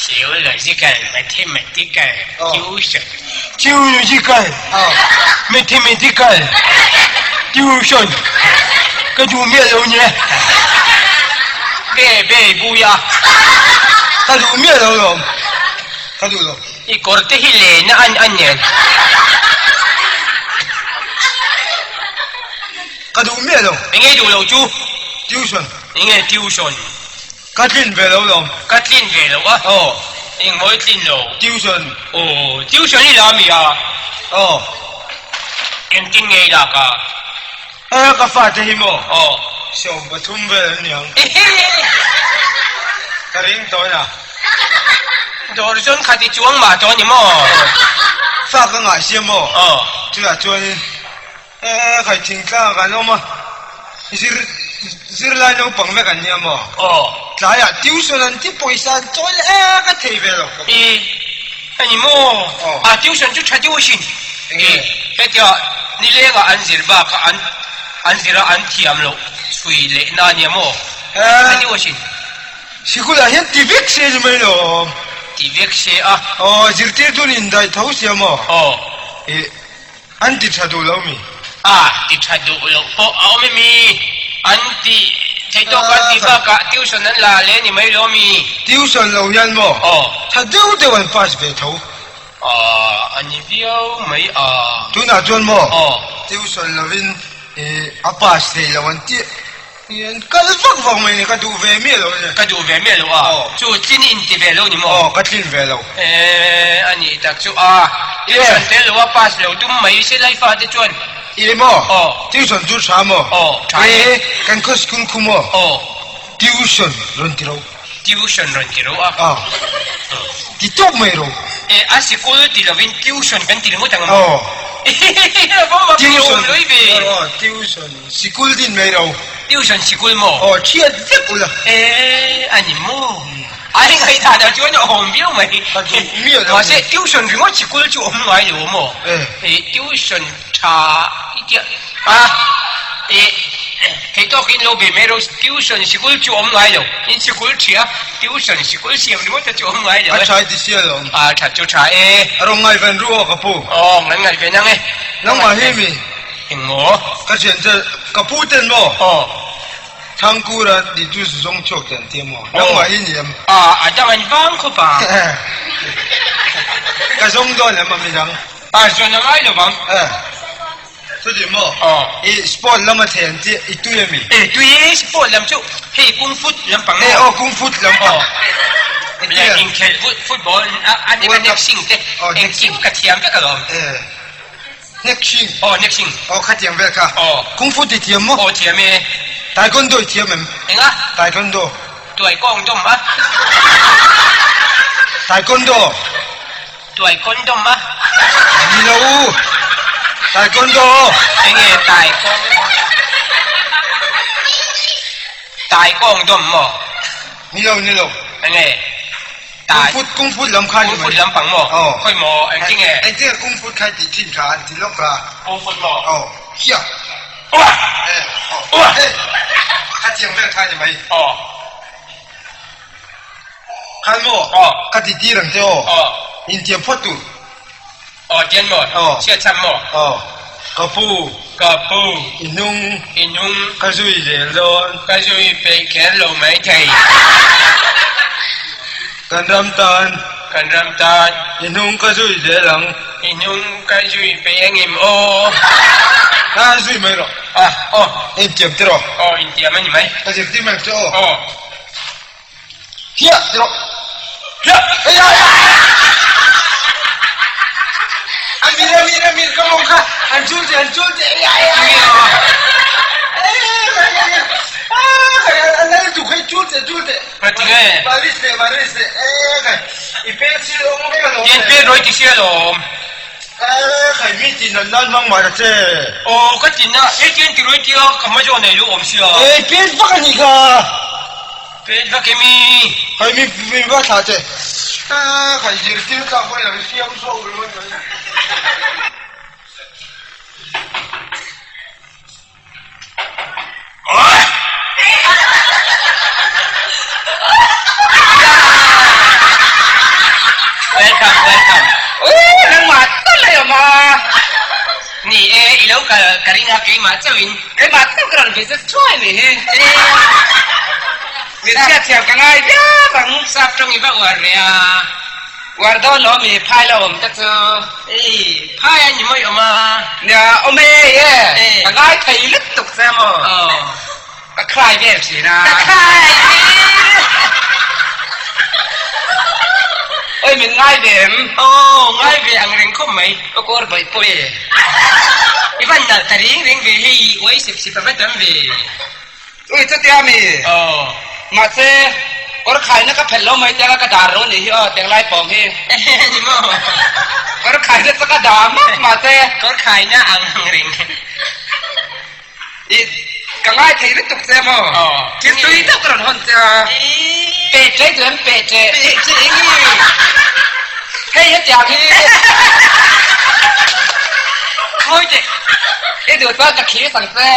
S1: Theological, mathematical, tuition.
S3: Theological.
S1: Mathematical. Tuition. Ka duh miah lo nia. Be be buia.
S3: Ka duh miah lo lawm. Ka duh lo.
S1: I kawr te hi len a an an nen.
S3: Ka duh miah lo.
S1: Enge duh lo chu?
S3: Tuition.
S1: Enge tuition?
S3: Ka tlin ve lo lawm.
S1: Ka tlin ve lo a.
S3: Aw.
S1: Engmawi tlin lo?
S3: Tuition.
S1: Aw, tuition i la mi a?
S3: Aw.
S1: Engtin nge i lak a?
S3: E, ka fate hi maw?
S1: Aw.
S3: 13 vel an ni ang.
S1: Ehe!
S3: Ka ring tawh ina.
S1: Dawr zawn khat i chuang mah tawh a ni maw?
S3: Fa ka ngah sia maw? Chutah chuanin e khai thingtlang ah kan awm a, zir zirlai naupang vek an nia maw? Tlaiah tuition an ti pawisa an chawi leh e ka thei ve lo.
S1: E a ni maw? A tuition chu tha deuh asin. E hetia nilengah an zir bakah an an zir a an thiam loh chhui leh na a nia maw? Tha deuh asin.
S3: Sikulah hian ti vek se ni mai lo.
S1: Ti vek se a.
S3: Aw, zirtirtu nih indaih tho sia maw?
S1: Aw.
S3: Ih, an ti tha duh lo mi?
S1: A, ti tha duh loh pawh a awm emi? An ti thei tawk an ti bakah tuition an la leh ni mai lo mi?
S3: Tuition lo hian maw?
S1: Aw.
S3: Tha deuh deuh an pass ve tho.
S1: A, a ni viau mai a.
S3: Tunah chuan maw?
S1: Aw.
S3: Tuition lovin ih a pass thei lo an tih. Hian kal vak vak mai ni, ka duh ve miah lo ania.
S1: Ka duh ve miah lo a, chu tlin i inti ve lo ni maw?
S3: Aw, ka tlin ve lo.
S1: E, a nih tak chu a, tuition tel lo a pass lo tum mai se lai fa te chuan.
S3: I maw?
S1: Aw.
S3: Tuition chu tha maw?
S1: Aw, tha e.
S3: E, kan khaw school khu maw?
S1: Aw.
S3: Tuition rawn ti ro.
S1: Tuition rawn ti ro a.
S3: Aw. Ti tawp mai ro.
S1: E, a sikul ti lovin tuition kan ti ringawt ang a maw?
S3: Aw.
S1: A va mak ni awm lawih ve.
S3: Aw, tuition. Sikul din mai ro.
S1: Tuition sikul maw?
S3: Aw, thiat vek ula.
S1: E, a ni maw? A ni ngaihdan ah chuan a awm viau mai.
S3: Ka duh miah lo.
S1: Mahse, tuition ringawt sikul chu awm ngai lo maw?
S3: E.
S1: E, tuition tha i tia a, e, hei tawkin lo be mai ro, tuition sikul chu awm ngai lo. In sikul thia, tuition sikul siam ringawt te chu awm ngai lo e.
S3: A tha i ti sia lo.
S1: A tha chu tha e.
S3: A rawn ngaihven ru aw ka pu.
S1: Aw, ngan ngaihven ang e.
S3: Nangmah hi mi?
S1: Engmaw?
S3: Ka thian che, ka pu ten maw?
S1: Aw.
S3: Thangkura ti chu zawng chhuak te an ti a maw? Nangmah hi ni em?
S1: A, a dang an vang khawp a.
S3: Ka zawng dawn em a midang?
S1: A, zawn a ngai lo vang.
S3: E, chuti maw?
S1: Aw.
S3: I sport lam a thei an ti, i tui a mi?
S1: E, tui e, sport lam chu hei kung fut lampang maw?
S3: E, aw, kung fut lampang.
S1: Aw. Le inkhelh football a nek sing te, engkim ka thiam vek alawm.
S3: E. Hnek-shing.
S1: Aw, hnek-shing.
S3: Aw, khatiang vel kha.
S1: Aw.
S3: Kung Fu ti thiam maw?
S1: Aw, thiam e.
S3: Taekwondo i thiam em?
S1: Enga?
S3: Taekwondo.
S1: Tuai kawng dawm a.
S3: Taekwondo.
S1: Tuai kawn dawm a.
S3: Ni lo u. Taekwondo.
S1: Enge taekwondo? Taekwondo dawm maw?
S3: Ni lo, ni lo.
S1: Enge?
S3: Kung Fu, Kung Fu lam kha ni mai.
S1: Kung Fu lampang maw?
S3: Aw.
S1: Khawi maw? Engtin nge?
S3: Engtin nge Kung Fu kha i tih thin kha an ti lawk a.
S1: Kung Fu maw?
S3: Aw. Hiah.
S1: Uah!
S3: Eh, aw.
S1: Uah!
S3: Eh, khatiang vel kha ni mai.
S1: Aw.
S3: Khan maw?
S1: Aw.
S3: Ka ti tir ang che aw.
S1: Aw.
S3: Intiam phawt tur.
S1: Aw, tian maw?
S3: Aw.
S1: Chhiat cham maw?
S3: Aw. Ka pu.
S1: Ka pu.
S3: I hnung.
S1: I hnung.
S3: Ka zui zel dawn.
S1: Ka zui peih kher lo mai thei.
S3: Kan ram tan.
S1: Kan ram tan.
S3: I hnung ka zui zel ang.
S1: I hnung ka zui peih engim aw.
S3: Ka zui mai rawh.
S1: Ah, aw.
S3: Intiam ti rawh.
S1: Aw, intiam a ni mai.
S3: Ka zirtir mai ang che aw.
S1: Aw.
S3: Hiah ti rawh.
S1: Hiah!
S3: Ei ai! A mir a mir a mir ka mawng kha an chul che an chul che ei ai ai. A lal tu khai chul che chul che.
S1: Ka ti nge.
S3: Maris le maris le e khai i pel sil awm vek alawm.
S1: Tian pel rawi ti sia alawm.
S3: E khai mi tin an nan hmang mah ta che.
S1: Aw ka tin a e tian ti rawi tia ka hma zawn ei lu awm sia.
S3: E pel vak a nih kha.
S1: Pet vak emi?
S3: Khai mi min va thlah che. Khai zirtir tlak pawh ilo siam zawk ringawt mai.
S1: Welcome, welcome.
S4: Ui, nangmah tal a awm a.
S1: Ni e, i lo kal ka ring a keimah chauhin.
S4: Keimah chauh ka rawn visit thuai ni hi. Min hriat thiam ka ngai viau ang.
S1: Sap tawng i va uar ve a.
S4: Uar dawn lo mi phai lo awm te chu.
S1: Ei, phai a ni mawi awm a.
S4: Nia, awm e, e, ka ngai thei lutuk che maw. Ka cry vel thin a.
S1: Ka cry vel.
S4: Oi min ngai ve em?
S1: Aw, ngai ve ang reng khawp mai.
S4: Ka kawr bawih pawh e.
S1: I van nalh ta reng reng ve hei, uai sep sep a va tam ve.
S4: Ui chutia mi?
S1: Aw.
S4: Mahse. Kawr khaina ka phelh lo mai tianga ka dar ro nih hi aw tiang lai pawng hi.
S1: Ni maw?
S4: Kawr khaina chu ka dah mak mahse.
S1: Kawr khaina ang ang reng.
S4: I ka ngai thei lutuk che maw? Thil tui deuh ka rawn hawn che a. Pe che chu em pe che.
S1: Pe che eng nge?
S4: Hei hetiang hi.
S1: Ngawi teh.
S4: I duh chuan ka thlir sang che.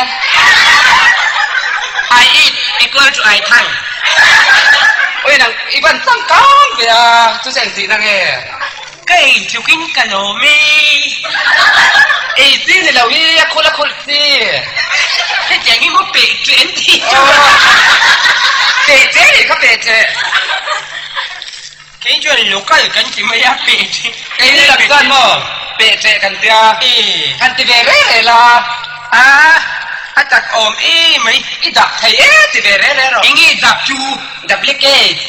S1: I eat equal to I thang.
S4: Oi nang i van changkang ve a, chu chu engtihna nge?
S1: Ka ei tlukin ka lawm e.
S4: Ei chi ni lo hi a khul a khulh chi.
S1: Hetiang hi maw peh che an tih chu.
S4: Peh che nih kha peh che.
S1: Kei chuan local kan ti mai a peh che.
S4: Kei ni lam chuan maw peh che kan tia. Kan ti ve re re la.
S1: A a tak awm em mai.
S4: I dak thei e ti ve re re rawh.
S1: Enge dak chu?
S4: Duplicate.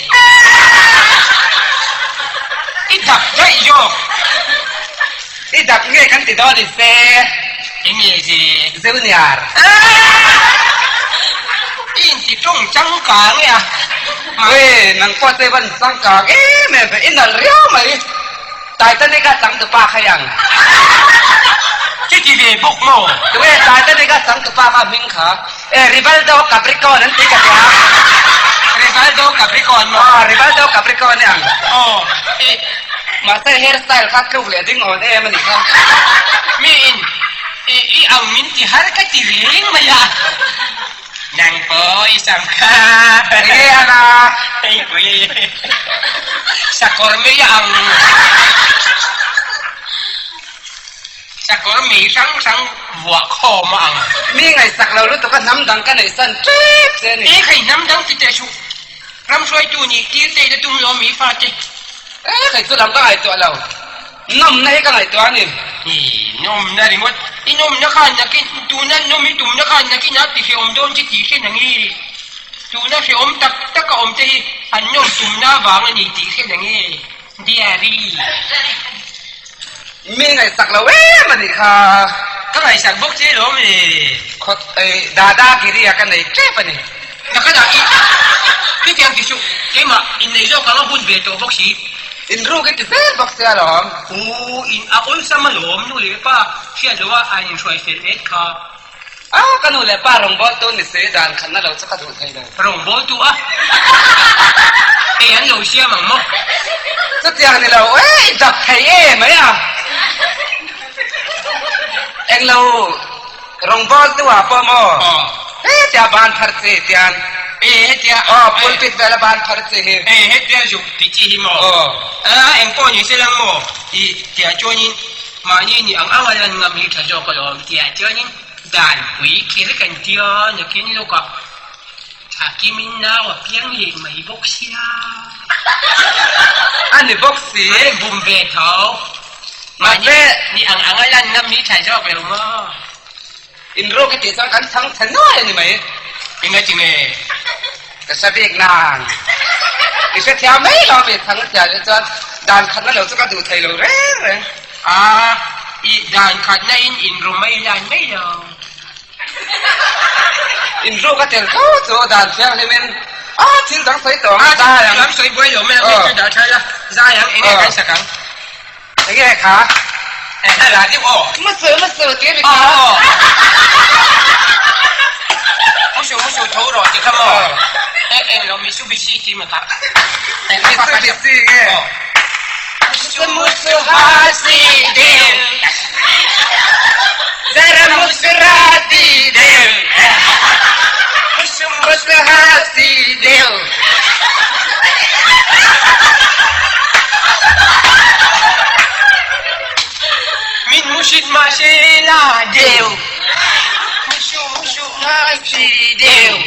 S1: I dak daih zawk.
S4: I dak nge kan ti dawn i se.
S1: Enge ze?
S4: Junior.
S1: I inti tawng changkang e a.
S4: Ui, nang pawh chu i van changkang em em ve, i nalh riau mai. Titanic a changtupa kha i ang.
S1: Chuti ve bawk maw?
S4: Tunge Titanic a changtupa kha hming kha? E Rivaldo Capricorn an ti ka tia.
S1: Rivaldo Capricorn maw?
S4: Aw, Rivaldo Capricorn i ang.
S1: Aw, i.
S4: Mahse hair style kha tluk leh ding awn em a nih kha.
S1: Mi in i i ang min ti har ka ti reng mai a. Nang pawh i sam kha.
S4: Enge ana?
S1: Hei pui. Sakawr mai a ang. Sakawr mei hrang hrang vuah khawm a ang.
S4: Mi ngaihsak lo lutuk a hnam dang ka neih san tep che a ni.
S1: E khai hnam dang ti teh suh. Ram hruaitu nih tir te ila tum lo mi fate.
S4: E khai chu lam ka ngaihtuah lo. Nawmna hi ka ngaihtuah a ni.
S1: I nawmna ringawt. I nawmna khan nakin tuna nawm i tumna khan nakin a ti hrehawm dawn che tih hre nang i. Tuna hrehawm tak tak a awm te hi an nawm tumna avang a ni tih hre nang i. Diary.
S4: Mi ngaihsak lo em a nih kha.
S1: Ka ngaihsak bawk che lawm le.
S4: Khawt ei Dada Giri a ka nei tep a ni.
S1: Na ka dah i khitiang ti suh keimah innei zawk ang a hun ve tawh bawk si.
S4: In ruk i ti zel bawk sia lawm.
S1: U in a awlsam a lawm nu leh pa hriat loh a an inhruai fel et kha.
S4: A ka nu leh pa rawngbawltu ni si dan khatna lo chu ka duh thei lo.
S1: Rawngbawltu a ei an lo siam ang maw?
S4: Chutiang ni lo e i dap thei e mai a. Englo rawngbawltu ah pawh maw? Hetia ban phar chi tian.
S1: E hetia
S4: aw pulpit vela ban phar chi hi.
S1: E hetia zuk ti chi hi maw? A engpawh ni se lang maw? I tia chuanin Mahni nih ang anga lan ngam hi tha zawk alawm tih ah chuanin danpui kher kan tia nakin lawkah tha kimin nau a piang leh mai bawk sia.
S4: A ni bawk si.
S1: A ni bum ve tho. Mahni nih ang anga lan ngam hi tha zawk lo maw?
S4: Inruk i tih chuan kan chhang chhe nuai a ni mai.
S1: Enga chi nge?
S4: Ka hre bik nang. I hre thiam mai lo mi chhang chhia te chuan dan khatna lo chu ka duh thei lo reng reng.
S1: A, i dan khatna in inru mai lan mai lo.
S4: Inruk a tel tho chu dan thianghlim in a thil dang sawi tawh ang zai ang.
S1: A, thil dang sawi buai lo mai ang hei chu dah tha ila zai ang enge kan sak ang.
S4: Enge kha?
S1: Eh, hla la deuh aw.
S4: Musu musu tih a ni kha.
S1: Aw. Musu musu tho rawh tih kha maw? Eh, eng lo Mitsubishi tih maw kha?
S4: Mitsubishi nge?
S1: Musu musu hasi deuh.
S4: Zara muskurati deuh.
S1: Musu
S4: musu hasi deuh.
S1: Min musit mah se la deuh. Musu musu hasi deuh.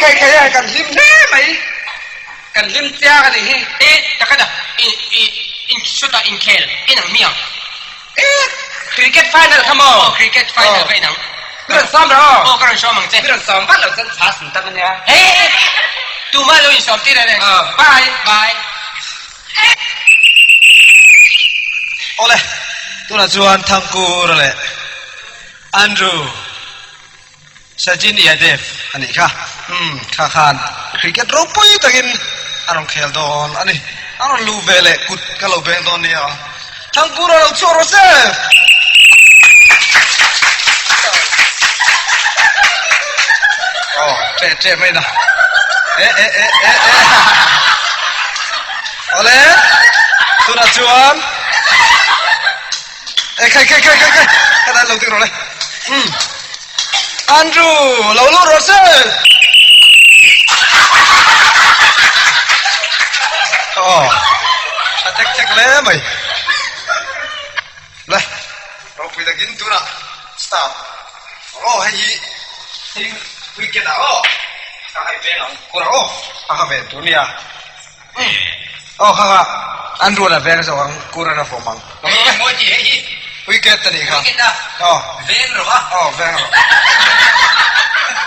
S4: Khai khai a kan hlim hle mai. Kan hlim chiang a nih hi.
S1: E takada in in in sawtah inkhel en ang mi ang.
S4: E cricket final kha maw?
S1: Aw cricket final ka inang.
S4: Mi rawn sawm rawh aw.
S1: Aw ka rawn sawm ang che.
S4: Mi rawn sawm vat lo chuan chha sin tam ania.
S1: He tumah lo insawm tir a reng.
S4: Aw bye.
S1: Bye.
S3: Awle, tunah chuan Thangkura leh Andrew. Sachin Yadev a nih kha. Umm, kha khan cricket ropui takin a rawn khel dawn a ni. A rawn luh ve leh kut ka lo beng dawn nia. Thangkura lo chhuak rawh se! Aw, ṭeh ṭeh mai na. E e e e e. Awle, tunah chuan E khai khai khai khai khai khat lo ting rawh le. Umm. Andrew lo lut rawh se. Aw. Tha tek tek le mai. Le. Ropui takin tunah start. Aw hei hi hei wicket ah aw. Ka hai veng ang kur aw. A ha ve tur nia. Aw kha kha an rual a veng zawk ang kur an a vawm ang.
S2: Hei hi mawi tih hei hi.
S3: Wicket a nih kha.
S2: Wicket a.
S3: Aw.
S2: Veng rawh a.
S3: Aw veng rawh.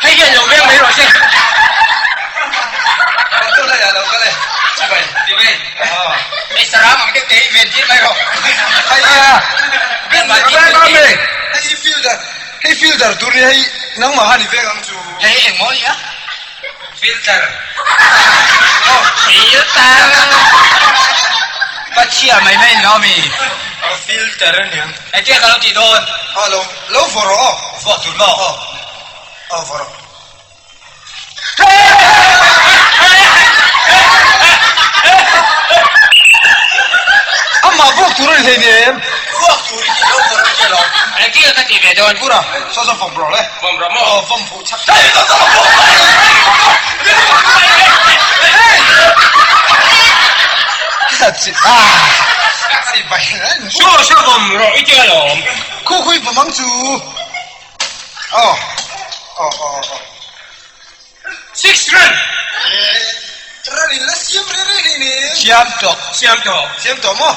S1: Hei hian lo veng mai rawh se.
S3: Chu lai ah lo kal e.
S2: Chibai.
S1: Chibai.
S3: Aw.
S2: Hei sarang ang deuh te hi ven tir mai rawh.
S3: Hei a. Veng ang me. Hei hi fielder. Hei fielder tur ni hei nangmah han i veng ang chu.
S2: Hei eng maw ni a.
S1: Filter.
S2: Oh, filter. Pachhia mai mai lo mi.
S3: Oh, filter a niang.
S2: Engtia ka lo tih dawn?
S3: Ah, lo, lo vawh rawh aw.
S2: Vawh tur maw?
S3: Aw. Aw, vawh rawh. Amah vuak tur a ni hlei nem.
S2: Vuak tur i tih lo vawh rawh tia lo.
S1: Engtia ka tih ve dawn?
S3: Kura, saw saw vawm rawh le.
S1: Vawm rawh maw?
S3: Aw, vawm fuh.
S1: Saw saw vawm rawh i tia lawm.
S3: Khu khui vawm ang chu. Aw aw aw aw.
S1: Six run.
S3: Run in la siam reng reng hei ni.
S2: Siam tawh.
S1: Siam tawh.
S3: Siam tawh maw?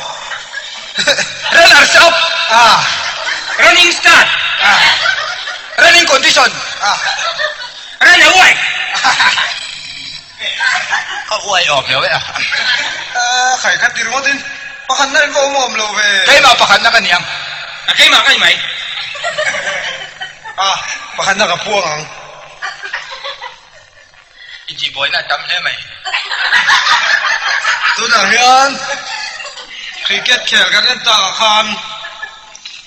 S2: Runners up.
S3: Ah.
S1: Running start.
S3: Ah.
S2: Running condition.
S3: Ah.
S1: Run away.
S2: Ka uai awm lo e a.
S3: Ah, khai khat ti ringawt in pakhat na in va awm awm lo ve.
S2: Keimah pakhat na ka niang.
S1: A keimah ka ni mai.
S3: Ah, pakhat na ka puang ang.
S2: I tihbuaina a tam hle mai.
S3: Tunah hian cricket khel kan en tak ah khan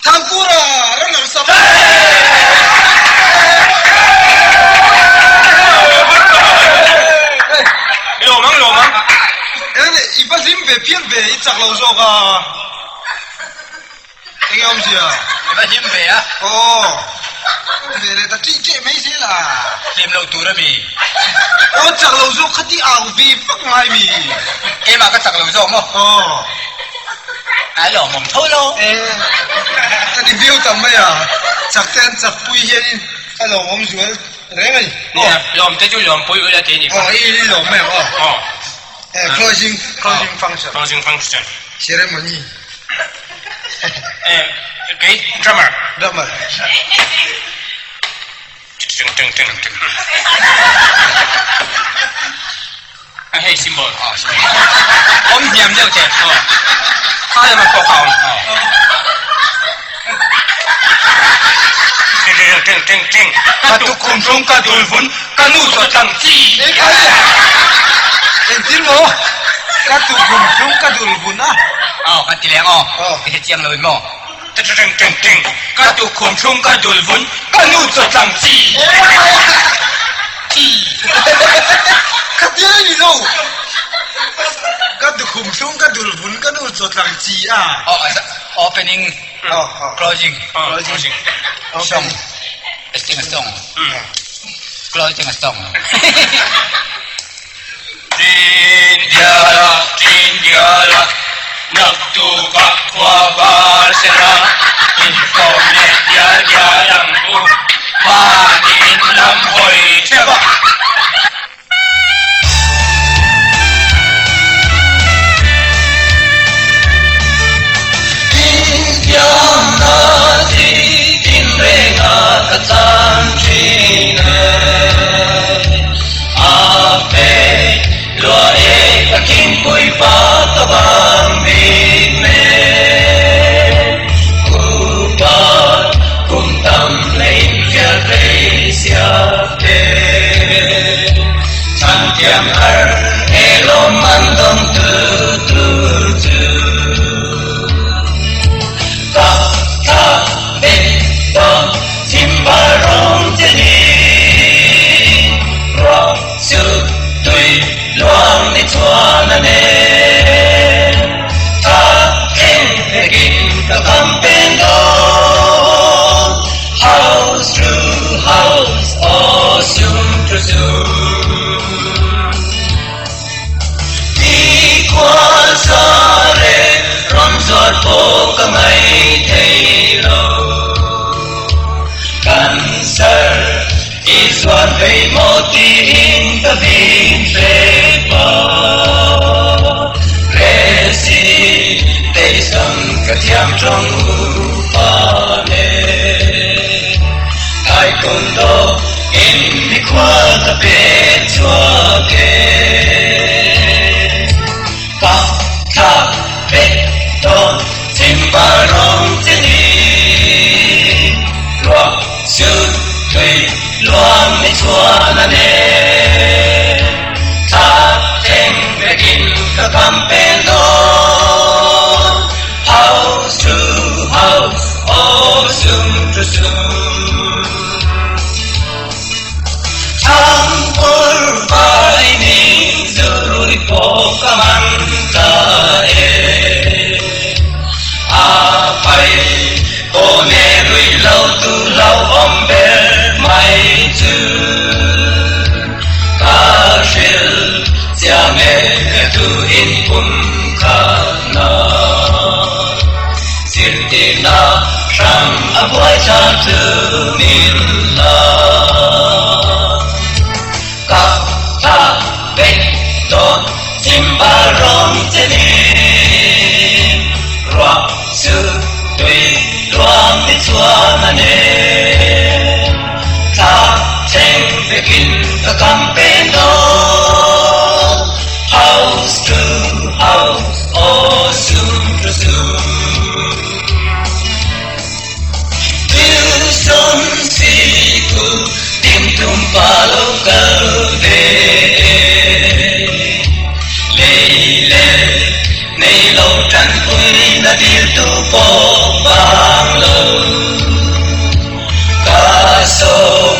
S3: Thangkura runner sub
S1: Lawm ang lawm ang.
S3: I va hlim ve phian ve i chak lo zawk a. Enge awmzia?
S2: I va hlim ve a.
S3: Aw, ve leh ta ṭih ṭih mai zel a.
S2: Hlim loh tur a mi.
S3: Aw, chak lo zawk kha ti au ve vak ngai mi.
S2: Keimah ka chak lo zawk maw?
S3: Aw.
S2: A lawmawm tho lo.
S3: E, ka ti viau tam mai a. Chak te an chak pui hianin a lawmawm zual reng a ni.
S1: Nia, lawm te chu lawm pui ula ti a ni kha.
S3: Aw, i lawm mai ang aw.
S1: Aw.
S3: E, closing, closing function.
S1: Closing function.
S3: Ceremony.
S1: Kei drummer.
S3: Drummer.
S1: Tung tung tung tung. A hei symbol. Awm hniam deuh che. Kha lama pawh kha awm. Ting ting ting ting. Ka tukkhum tung ka dul vun ka nu chaw tlang chi.
S3: Engtin maw? Ka tukkhum tung ka dul vun a.
S2: Aw kan ti leng aw. Ka hre chiang lo in maw?
S1: Ting ting ting. Ka tukkhum tung ka dul vun ka nu chaw tlang chi.
S3: Chi. Ka ti a ni lo. Ka tukkhum tung ka dul vun ka nu chaw tlang chi a.
S2: Aw opening closing
S1: closing
S2: song sing a song closing a song.
S1: Tindiala Tindiala naktuka khua bar sela inkawm leh dial dial ang u mahni in lam hawi theuh a.
S5: Infiamna chi tin renga ka chan thin e. A pe lua e ka thingpui pa ka vang bik me. Upa kum tam leh infial rei sia. pawh ka ngai thei lo. Cancer i zuar vei maw tiin ka vin hrep a. Resi teisam ka thiam tawng upa nen. Taekwondo in mikhual ka pek chhuak e. Ka tha vek dawn chimpa rawng che ni. Ruah su tui luang ni chuan a nen. Tha thleng vekin ka campaign dawn. House to house aw sum to sum. Thangpur vai ning zurui pawh ka man ta e. A pai pawh ne rui lo tu lo awm ber mai chu. Ka hrilh chiang e tu in pum khat na. Zirtirna hrang a buai chak chu min la. Ka tha vek dawn chimba rawng che ni. Ruah su tui luang ni chuan a nen. Thla thleng vekin ka campaign dawn. House to house aw sum to sum. Tuition sikul tin tum pa lo kal ve e. Lei leh nei lo tanpui na dil tu pawh vang lo. Ka sawm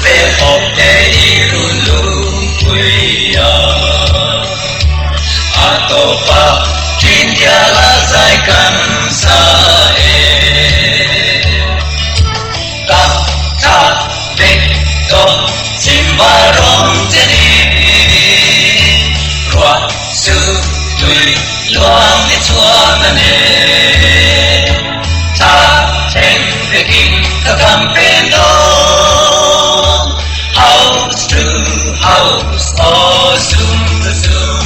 S5: ve hawp te i run lungpui a. A tawpa India la zai kan sa e. Ka tha vek tawh chimba rawng che ni. Ruah su tui luang ni chuan a nen. Tha thleng vekin ka campaign dawn. House to house aw sum to sum.